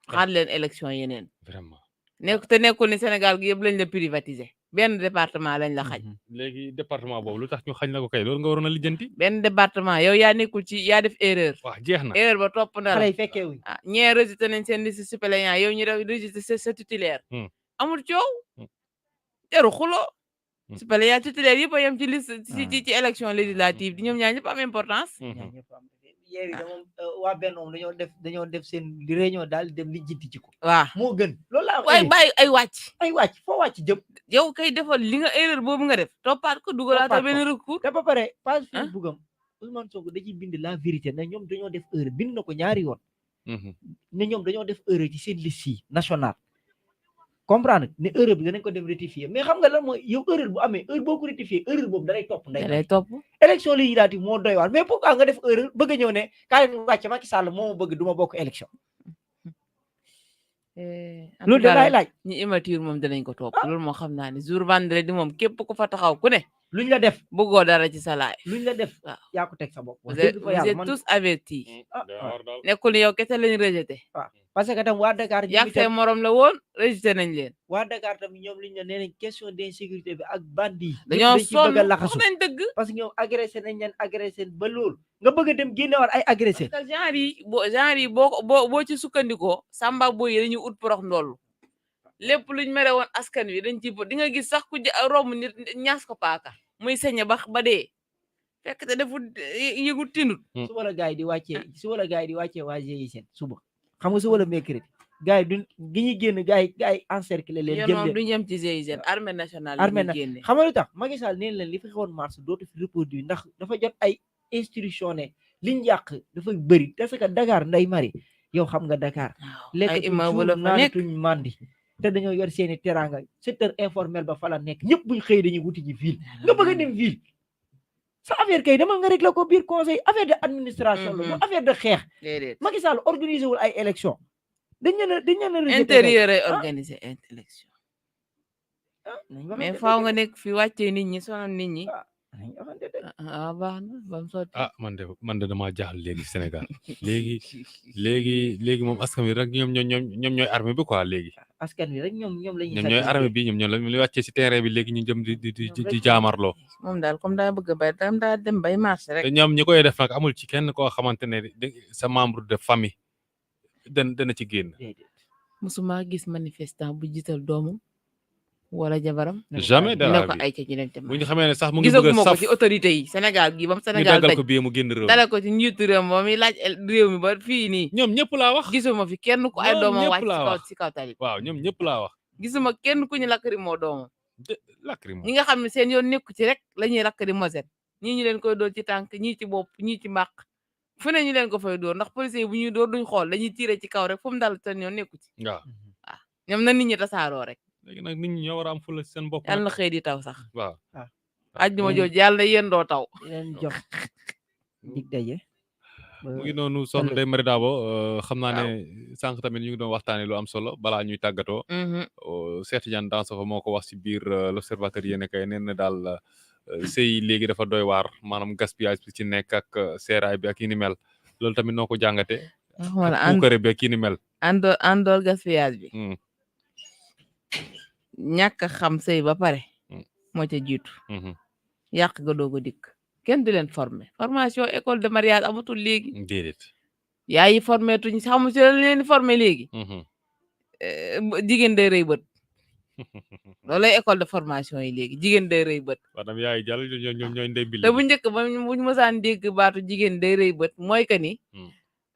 xaar leen élection yeneen vraiment nekkul ni Sénégal gi yëpp lañ la privatisé benn département lañ la xañ léegi département boobu lu tax ñu xañ la ko kay loolu nga waroon a lijjanti benn département yow yaa nekkul ci yaa def erreur waaw jeex na erreur ba topp na la xale yi fekkee wuñ ñee rejeté nañ seen liste suppléant yow ñu def rejeté sa titulaire amul coow teru xuloo suppléant titulaire yëpp a yem ci liste ci élection législative di ñoom ñaar ñëpp am importance yeewi da moom waa benn moom dañoo def seen réunion daal dem li jitti ci ko waaw moo gën loolu la waaye bàyyi ay wàcc foo wàcc jëm yow kay defal li nga erreur boobu nga def toppaat ko dugalaata benn recours te ba pare page Facebook am Ousmane Sonko da ciy bind la vérité na ñoom dañoo def erreur bind na ko ñaari yoon ne ñoom dañoo def erreur ci seen liste yi nationale comprendre ne erreur bi danañ ko dem rectifier mais xam nga lan mooy yow erreur bu amee heure boo ko rectifier erreur boobu dalay topp dalay topp élection législative moo doy waar mais pourquoi nga def erreur bëgg a ñëw ne kaay wàcce Macky Sall moo bëgg du ma bokk élection loolu de laay laaj ñi immature moom danañ ko topp loolu moo xam naa ne jour vendredi moom képp ku fa taxaw ku ne luñ la def bëggoo dara ci sa laay luñ la def waaw yaa ko teg sa bopp vous êtes tous avertis nekkul yow kese lañ rejeté parce que tam waa Dakar yàgg say morom la woon rejeté nañ leen waa Dakar tam ñoom liñ la nee nañ question d'insécurité bi ak bandi dañoo sonn bëgg a laxasu nañ dëgg parce que ñoom agressé nañ leen agressé ba loolu nga bëgg a dem génnewaat ay agressé genre yi boo ci sukkandikoo samba boy yi dañuy ut porox ndoll lépp luñ mere woon askan wi dañ ci di nga gis sax ku romb nit ñaas ko paaka muy sañe ba dee fekk te defu yëgu tinut suba la gars yi di wàccee waa GIGN suba xam nga suba la mercredi gars yi duñ gi ñuy génn gars yi encercler leen jël leen duñ yem ci GIGN armée nationale génne xam nga lu tax Macky Sall neen leen li fi xewoon mars dootu fi reproduire ndax dafa jot ay instruction ne liñ yàq dafa bëri parce que Dakar nday mari yow xam nga Dakar naanatuñ mandi te dañoo yor seeni teranga secteur informel ba fa la nekk ñëpp buñ xëy dañuy wuti ji ville nga bëgg a dem ville sa affaire kay dama nga régler ko biir conseil affaire de administration la du affaire de xeex Macky Sall organisé wul ay élection dañ leen intérieur ay organisé élection mais faaw nga nekk fi wàccee nit ñi sonal nit ñi baax na ba mu sotti man de damaa jaaxal léegi Sénégal léegi moom askan wi rek ñoom ñooy armée bi quoi léegi askan wi rek ñoom lañuy ñoom ñooy armée bi ñoom la wàccee ci terrain bi léegi ñu jëm di jaamarloo moom daal comme daa bëgg a bay tam daa dem bay marché rek te ñoom ñi koy def nag amul ci kenn koo xamante ne sa membre de famille dana ci génn musuma gis manifestant bu jiital doomam wala jabaram jamais de la vie ay ca ci dem bu ñu xamee ne sax mu ngi bëgg a gisaguma ko saf ci autorité yi Sénégal gi bam Sénégal dagal ko bii mu génn réew dala ko ci njiitu réew moom mi laaj réew mi ba fii nii ñoom ñëpp laa wax gisuma fi kenn ku ay doomam wàcc ci kaw tali waaw ñoom ñëpp laa wax gisuma kenn ku ñu lacrymo doomam lacrymo ñi nga xam ne seen yoon nekku ci rek la ñuy lacrymogène ñii ñu leen koy dóor ci tànk ñii ci bopp ñii ci mbàq fu ne ñu leen ko fay dóor ndax policier bu ñuy dóor duñ xool dañuy tiire ci kaw rek fu mu dal seen yoon nekku ci waaw ñoom na nit ñi tasaaroo rek léegi nag nit ñi ñoo war a am fula ci seen bopp yàlla na xëy di taw sax waaw àjjuma jooju yàlla na yéen doo taw leen jox dig daje mu ngi noonu soxna Ndeye Marie Dabo xam naa ne sànq tamit ñu ngi doon waxtaanee lu am solo balaa ñuy tàggatoo Cheikh Tidiane Dansokho moo ko wax ci biir l'Observateur yéen kay nee na daal sëy léegi dafa doy waar maanaam gaspillage bi ci nekk ak seeraay bi ak yi ni mel loolu tamit noo ko jàngatee puukare bi ak yi ni mel àndoor gaspillage bi ñàkk xam sëy ba pare moo ca jiitu yàq ga doog a dikk kenn du leen formé formation école de mariage amatul léegi déedéet yaay yi formé tuñ xamu si la leen formé léegi jigéen day rëy bët loolay école de formation yi léegi jigéen day rëy bët maanaam yaay jàll ñoom ñooy ndey bil te bu njëkk ba buñ mësaan dégg baatu jigéen day rëy bët mooy que ni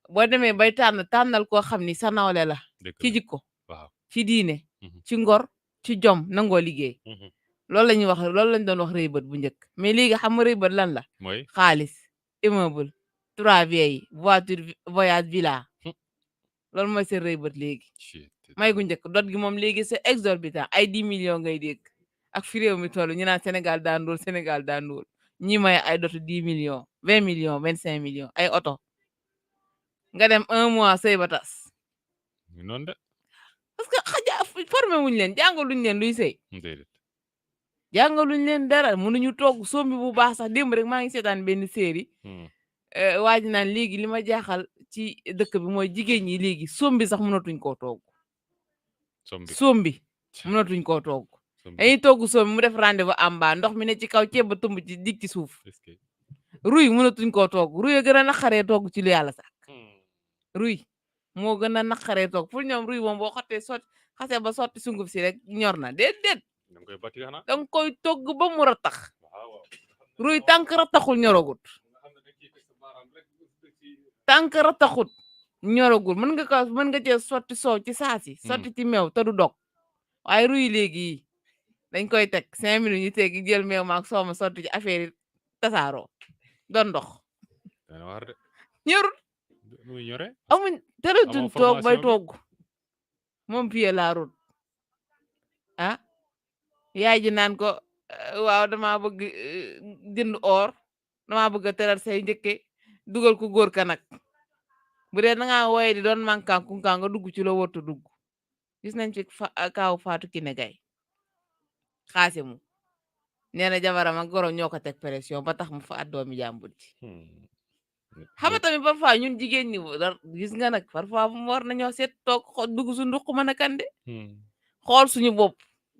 boo demee bay tànnal koo xam ni sa nawle la ci jikko waaw ci diine ci ngor ci jom nangoo liggéey loolu la ñuy wax loolu lañ doon wax rëy bët bu njëkk mais léegi xam nga rëy bët lan la mooy xaalis immeuble 3 vieilles voiture voyage villa loolu mooy seen rëy bët léegi may gu njëkk dot gi moom léegi c'est exorbitant ay 10 millions ngay dégg ak fi réew mi toll ñu naan Sénégal daa ndóol Sénégal daa ndóol ñi may ay dotu 10 millions 20 millions 25 millions ay oto nga dem 1 mois sëy ba tas noonu de parce que formé wuñ leen jàngaluñ leen luy sëy jàngaluñ leen dara mënuñu togg sombi bu baax sax démb rek maa ngi seetaan benn série waa ji naan léegi li ma jaaxal ci dëkk bi mooy jigéen ñi léegi sombi sax mënatuñ koo togg sombi mënatuñ koo togg dañuy togg sombi mu def rendez-vous amba ndox mi ne ci kaw ceeb ba tëmb ci dig ci suuf ruy mënatuñ koo togg ruy a gën a naqaree togg ci lu yàlla sax ruy moo gën a naqaree togg pour ñoom ruy moom boo xasee ba sotti sunguf si rek ñor na déedéet danga koy togg ba mu rattax ruy tànk rattaxul ñorogut tànk rattaxut ñoragul mën nga cee sotti soow ci saasi sotti ci meew te du dog waaye ruy léegi dañ koy teg 5 minutes ñu tegi jël meew maak soow ma sotti ci affaire yi tasaaroo doon ndox ñorut amuñ tëratuñ toog bay togg moom pied la route ah yaay ji naan ko waaw dama bëgg jënd or dama bëgg a teral say njëkke dugal ko góor ka nag bu dee dangaa wooye di doon mankan kunkan nga dugg ci loo warta dugg gis nañ fi kaaw Fatou Kiné Gaye Xaasimu nee na jabaram ak goro ñoo ko teg pression ba tax mu fa at doomi jàmbur ji xam nga tamit parfois ñun jigéen ñi gis nga nag parfois mu war nañoo seet toog dugg su nduq mën a kande xool suñu bopp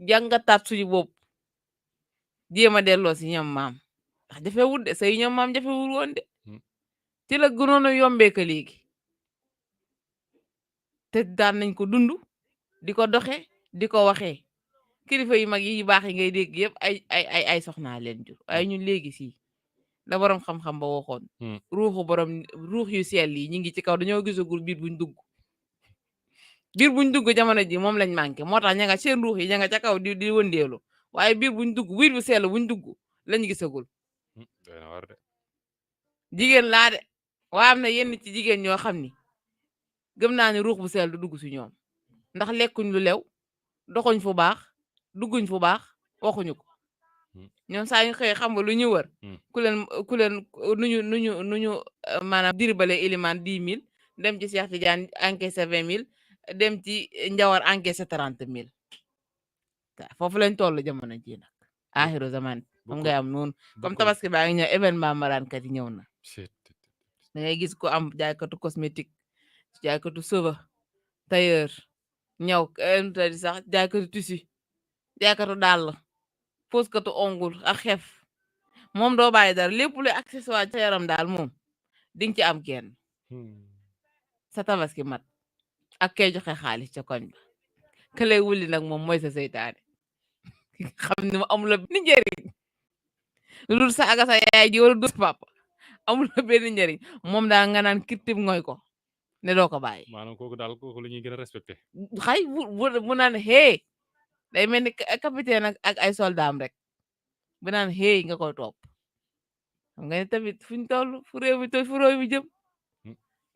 jàngataat suñu bopp jéem a delloo si ñoom maam ndax jafewul de say ñoom maam jafewul woon de ci la gënoon a yombee ka léegi te daan nañ ko dund di ko doxe di ko waxee kilifa yu mag yi baax yi ngay dégg yëpp ay soxnaa leen jur waaye ñun léegi si la borom xam-xam ba waxoon ruux yu sell yi ñi ngi ci kaw dañoo gisagul biir buñ dugg jamono ji moom lañ manqué moo tax ña nga seen ruux yi ña nga ca kaw di wëndeelu waaye biir bu sell buñ dugg lañ gisagul jigéen laa de waaye am na yenn ci jigéen ñoo xam ni gëm naa ni ruux bu sell du dugg si ñoom ndax lekkuñ lu lew doxuñ fu baax dugguñ fu baax waxuñu ko ñoom saa ñu xëy xam nga lu ñu wër ku leen nuñu maanaam diribale iliman 10 000 dem ci Cheikh Tidiane encaissé 20 000 dem ci Njawar encaissé 30 000 foofu lañ toll jamono ji nag axiru zaman moom ngay am noonu comme tabaski baa ngi ñëw événement maraankat yi ñëw na da ngay gis ko am jaaykatu cosmétique jaaykatu sëba tailleur ñëw di sax jaaykatu tissu jaaykatu dàll poskatu ongul ak xef moom doo bàyyi dara lépp lu accessoire ca yaram daal moom dinga ci am kenn sa tabaski mat ak kay joxe xaalis ca koñ ba ka lay wulli nag moom mooy sa seytaane xam ne mu amula benn njëriñ lu dul saaga sa yaay ji wala dul papa amula benn njëriñ moom daal nga naan kirtib ngoy ko ne doo ko bàyyi maanaam kooku daal kooku la ñuy gën a respecté xay bu naan xee day mel ni capitaine ak ay soldaam rek bu naan xëy nga koy topp xam nga ne tamit fuñ toll fu réew mi jëm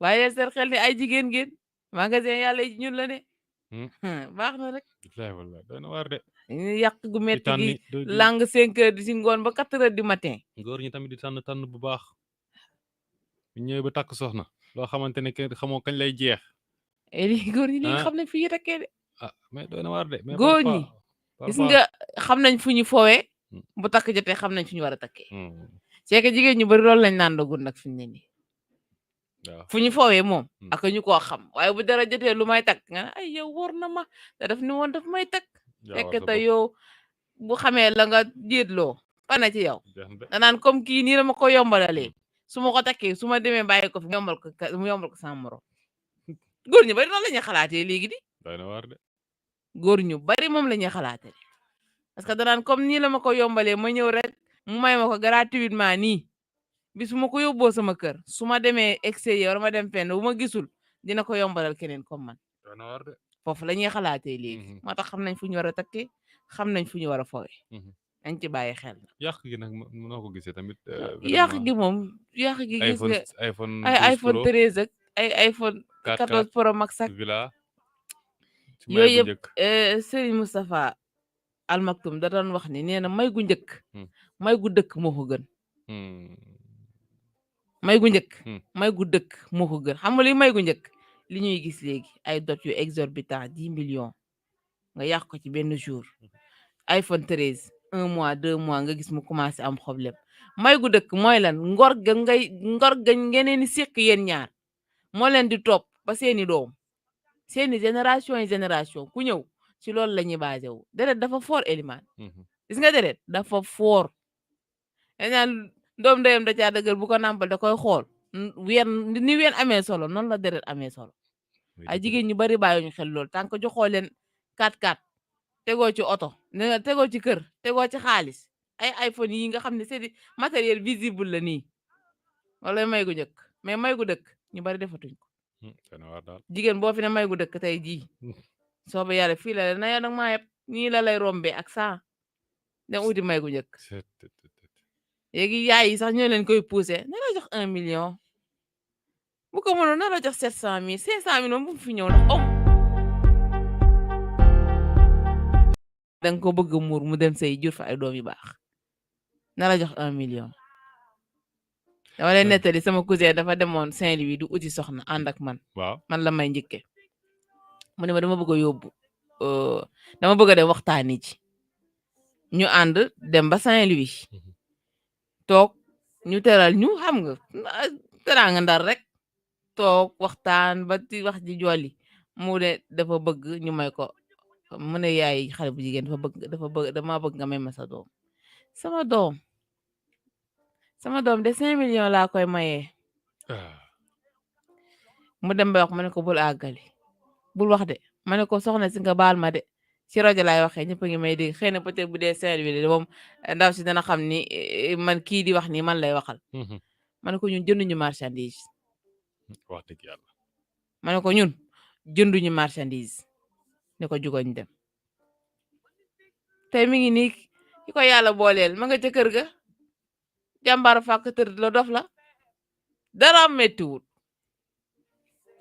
waaye seen xel ni ay jigéen ngeen magasin yàlla yi ñun la ne baax na rek wallahi doy na waar de yàq gu metti gi lang 5 heures di si ngoon ba 4 heures du matin góor ñi tamit di tànn bu baax bu ñëwee ba takk soxna loo xamante ne kenn xamoo kañ lay jeex li góor ñi léegi xam nañ fi ñu takkee de mais doy na waar de góor ñi gis nga xam nañ fu ñu foowee bu takk jotee xam nañ fu ñu war a takkee c'est que jigéen ñu bari loolu lañ naan dogul nag fi mu ne nii fu ñu foowee moom ak ñu koo xam waaye bu dara jotee lu may takk nga ay yow wóor na ma te daf ni woon daf may takk fekk te yow bu xamee la nga jéetloo pana ci yow danaan comme kii nii la ma ko yombalalee su ma ko takkee su ma demee bàyyi ko fi mu yombal ko sama morom góor ñu bari noonu la ñuy xalaatee léegi di góor ñu bari moom la ñuy xalaatee parce que danaan comme nii la ma ko yombalee ma ñëw rek mu may ma ko gratuitement nii bi su ma ko yóbboo sama kër su ma demee extérieur ma dem fenn bu ma gisul dina ko yombalal keneen comme man foofu la ñuy xalaatee léegi moo tax xam nañ fu ñu war a takki xam nañ fu ñu war a fowe dañ ci bàyyi xel yàq gi nag noo ko gisee tamit yàq gi moom yàq gi gis nga ay iPhone 13 ak ay iPhone 14 Pro Max ak villa yooyu yëpp Serigne Moustapha Al Maktoum da doon wax ni nee na may gu njëkk may gu dëkk moo ko gën may gu njëkk may gu dëkk moo ko gën xam nga li may gu njëkk li ñuy gis léegi ay dot yu exorbitant 10 millions nga yàq ko ci benn jour iPhone 13 1 mois 2 mois nga gis mu commencé am problème may gu dëkk mooy lan ngor ga ngeneen ni séq yéen ñaar moo leen di topp ba seeni doom seeni génération yi génération ku ñëw ci loolu la ñuy basé wu deret dafa fort Eliman gis nga deret dafa fort dañaan doom ndeyam da caa dëgër bu ko nàmpal da koy xool ni ween amee solo noonu la deret amee solo ay jigéen ñu bari bàyyi ñu xel loolu tant que joxoo leen 4x4 tegoo ci oto nga tegoo ci kër tegoo ci xaalis ay iPhone yi nga xam ne c'est matériel visible la nii wala may gu njëkk mais may gu dëkk ñu bari defatuñ ko jigéen boo fi ne may gu dëkk tey jii sooba yàlla fii la na yow nag maa yëpp nii la lay rombe ak saa dem uti may gu njëkk léegi yaay yi sax ñoo leen koy poussé na la jox 1 million bu ko mënoon na la jox 700 000 500 000 moom bu fi ñëw nag danga ko bëgg muur mu dem say jur fa ay doom yu baax na la jox 1 million dama leen nettali sama cousin dafa demoon Saint-Louis du uti soxna ànd ak man man la may njëkke mu ne ma dama bëgg a yóbbu dama bëgg a dem waxtaani ci ñu ànd dem ba Saint-Louis toog ñu teral ñu xam nga teraanga Ndar rek toog waxtaan ba ci wax ji jolli mu ne dafa bëgg ñu may ko mu ne yaay xale bu jigéen dama bëgg nga may ma sa doom sama doom de 5 millions laa koy mayee mu dem ba wax ma ne ko bul àggali bul wax de ma ne ko soxna si nga baal ma de ci rajo laay waxee ñëpp a ngi may dégg xëy na peut-être bu dee Saint-Louis de moom ndaw si dana xam ni man kii di wax nii man lay waxal ma ne ko ñun jënduñu marchandise wax dëgg yàlla ma ne ko ñun jënduñu marchandise ne ko jugoñ dem tey mi ngi nii ki ko yàlla booleel ma nga ca kër ga jàmbaar fàkk tëdd la dof la dara mettiwul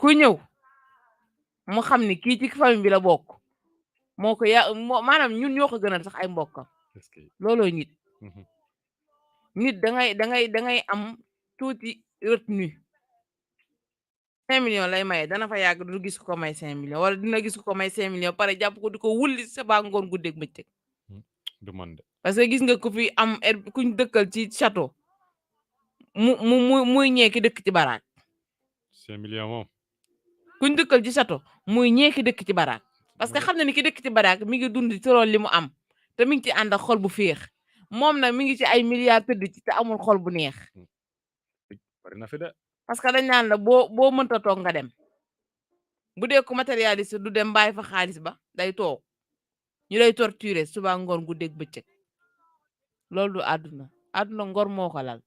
ku ñëw mu xam ni kii ci famille bi la bokk moo ko maanaam ñun ñoo ko gënal sax ay mbokkam looloo nit dangay am tuuti retenu 5 millions lay maye dana fa yàgg du gis ko may 5 millions wala dina gis ko may 5 millions pare jàpp ko di ko wulli sa baa ngoon guddeeg bëccëg du man de parce que gis nga ku fi am kuñ dëkkal ci château muy ñeeki dëkk ci baraak 5 millions moom kuñ dëkkal ci château muy ñeeki dëkk ci baraak parce que xam na ni ki dëkk ci baraak mi ngi dund ci loolu li mu am te mi ngi ci ànd ak xol bu féex moom nag mi ngi ci ay milliards tëdd ci te amul xol bu neex bari na fi de parce que dañ naan la boo mënta toog nga dem bu dee ko matérialiste du dem bàyyi fa xaalis ba day toog ñu lay torturer suba ngoon guddeeg bëccëg loolu du àdduna ngor moo ko lal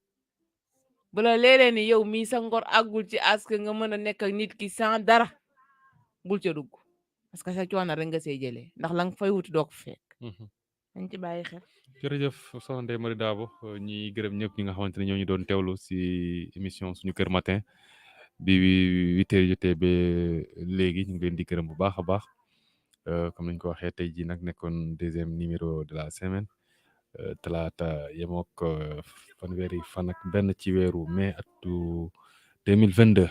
bu la léeg-léeg ni yow mii sa ngor àggul ci aske nga mën a nekk ak nit ki sans dara bul ca dugg parce que sa coono rek nga see jëlee ndax la nga fay wuti doo ko fekk dañ ci bàyyi xel. jërëjëf soxna Ndeye Marie Dabo ñi gërëm ñëpp ñi nga xamante ne ñoo ñu doon teewlu si émission suñu kër matin bi 8h jotee ba léegi ñu ngi leen di gërëm bu baax a baax comme nañ ko waxee tey jii nag nekkoon 2e numéro de la semaine talaata yemook fanweeri fan ak benn ci weeru mai atu 2022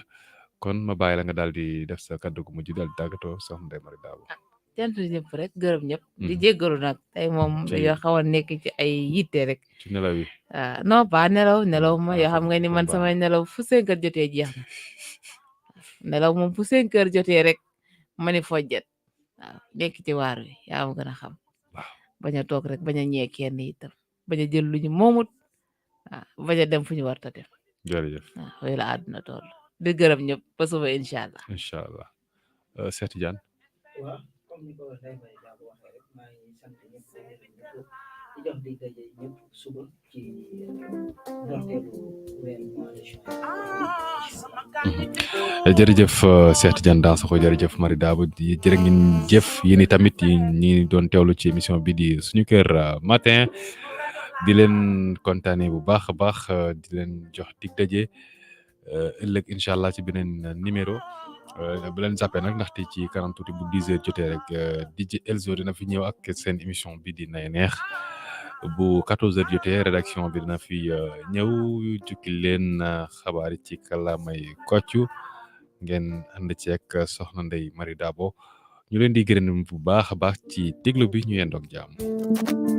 kon ma bàyyi la nga daal di def sa kàddu gu mujj daal di tàggatoo soxna Ndeye Marie Dabo. sant ñëpp rek gërëm ñëpp. di jéggalu nag tey moom yoo xaw a nekk ci ay yitte rek. ci nelaw yi. non pas nelaw ma yoo xam nga ni man samay nelaw fu 5 heures jotee jeex na nelaw moom fu 5 heures jotee rek ma ni fojjet waaw nekk ci waar wi yaa ma gën a xam. bañ a toog rek bañ a ñee kenn itam bañ a jël lu ñu moomut bañ a dem fu ñu war a dem. jërëjëf waaw yooyu la àdduna toll di gërëm ñëpp ba suba incha allah. incha allah Cheikh Tidiane. waaw comme ni ko Ndeye Marie Dabo waxee rek maa ngi sant ñëpp di jox di daje ñëpp suba ci ndorteelu weeru mois de juin. jërëjëf Cheikh Tidiane Dansokho jërëjëf Marie Dabo di jërë ngeen jëf yéen i tamit ñi doon teewlu ci émission bi di suñu kër matin di leen kontaane bu baax a baax di leen jox dig daje ëllëg incha allah ci beneen numéro bu leen zappé nag ndaxte ci kanam tuuti bu 10h jotee rek DJ Elzo dina fi ñëw ak seen émission bi di nay neex bu 14h jotee rédaction bi dina fi ñëw jukki leen xabaar yi ci kàllaamay kocc ngeen ànd ci ak soxna Ndeye Marie Dabo ñu leen di gërëm bu baax a baax ci déglu bi ñu yendoog jàmm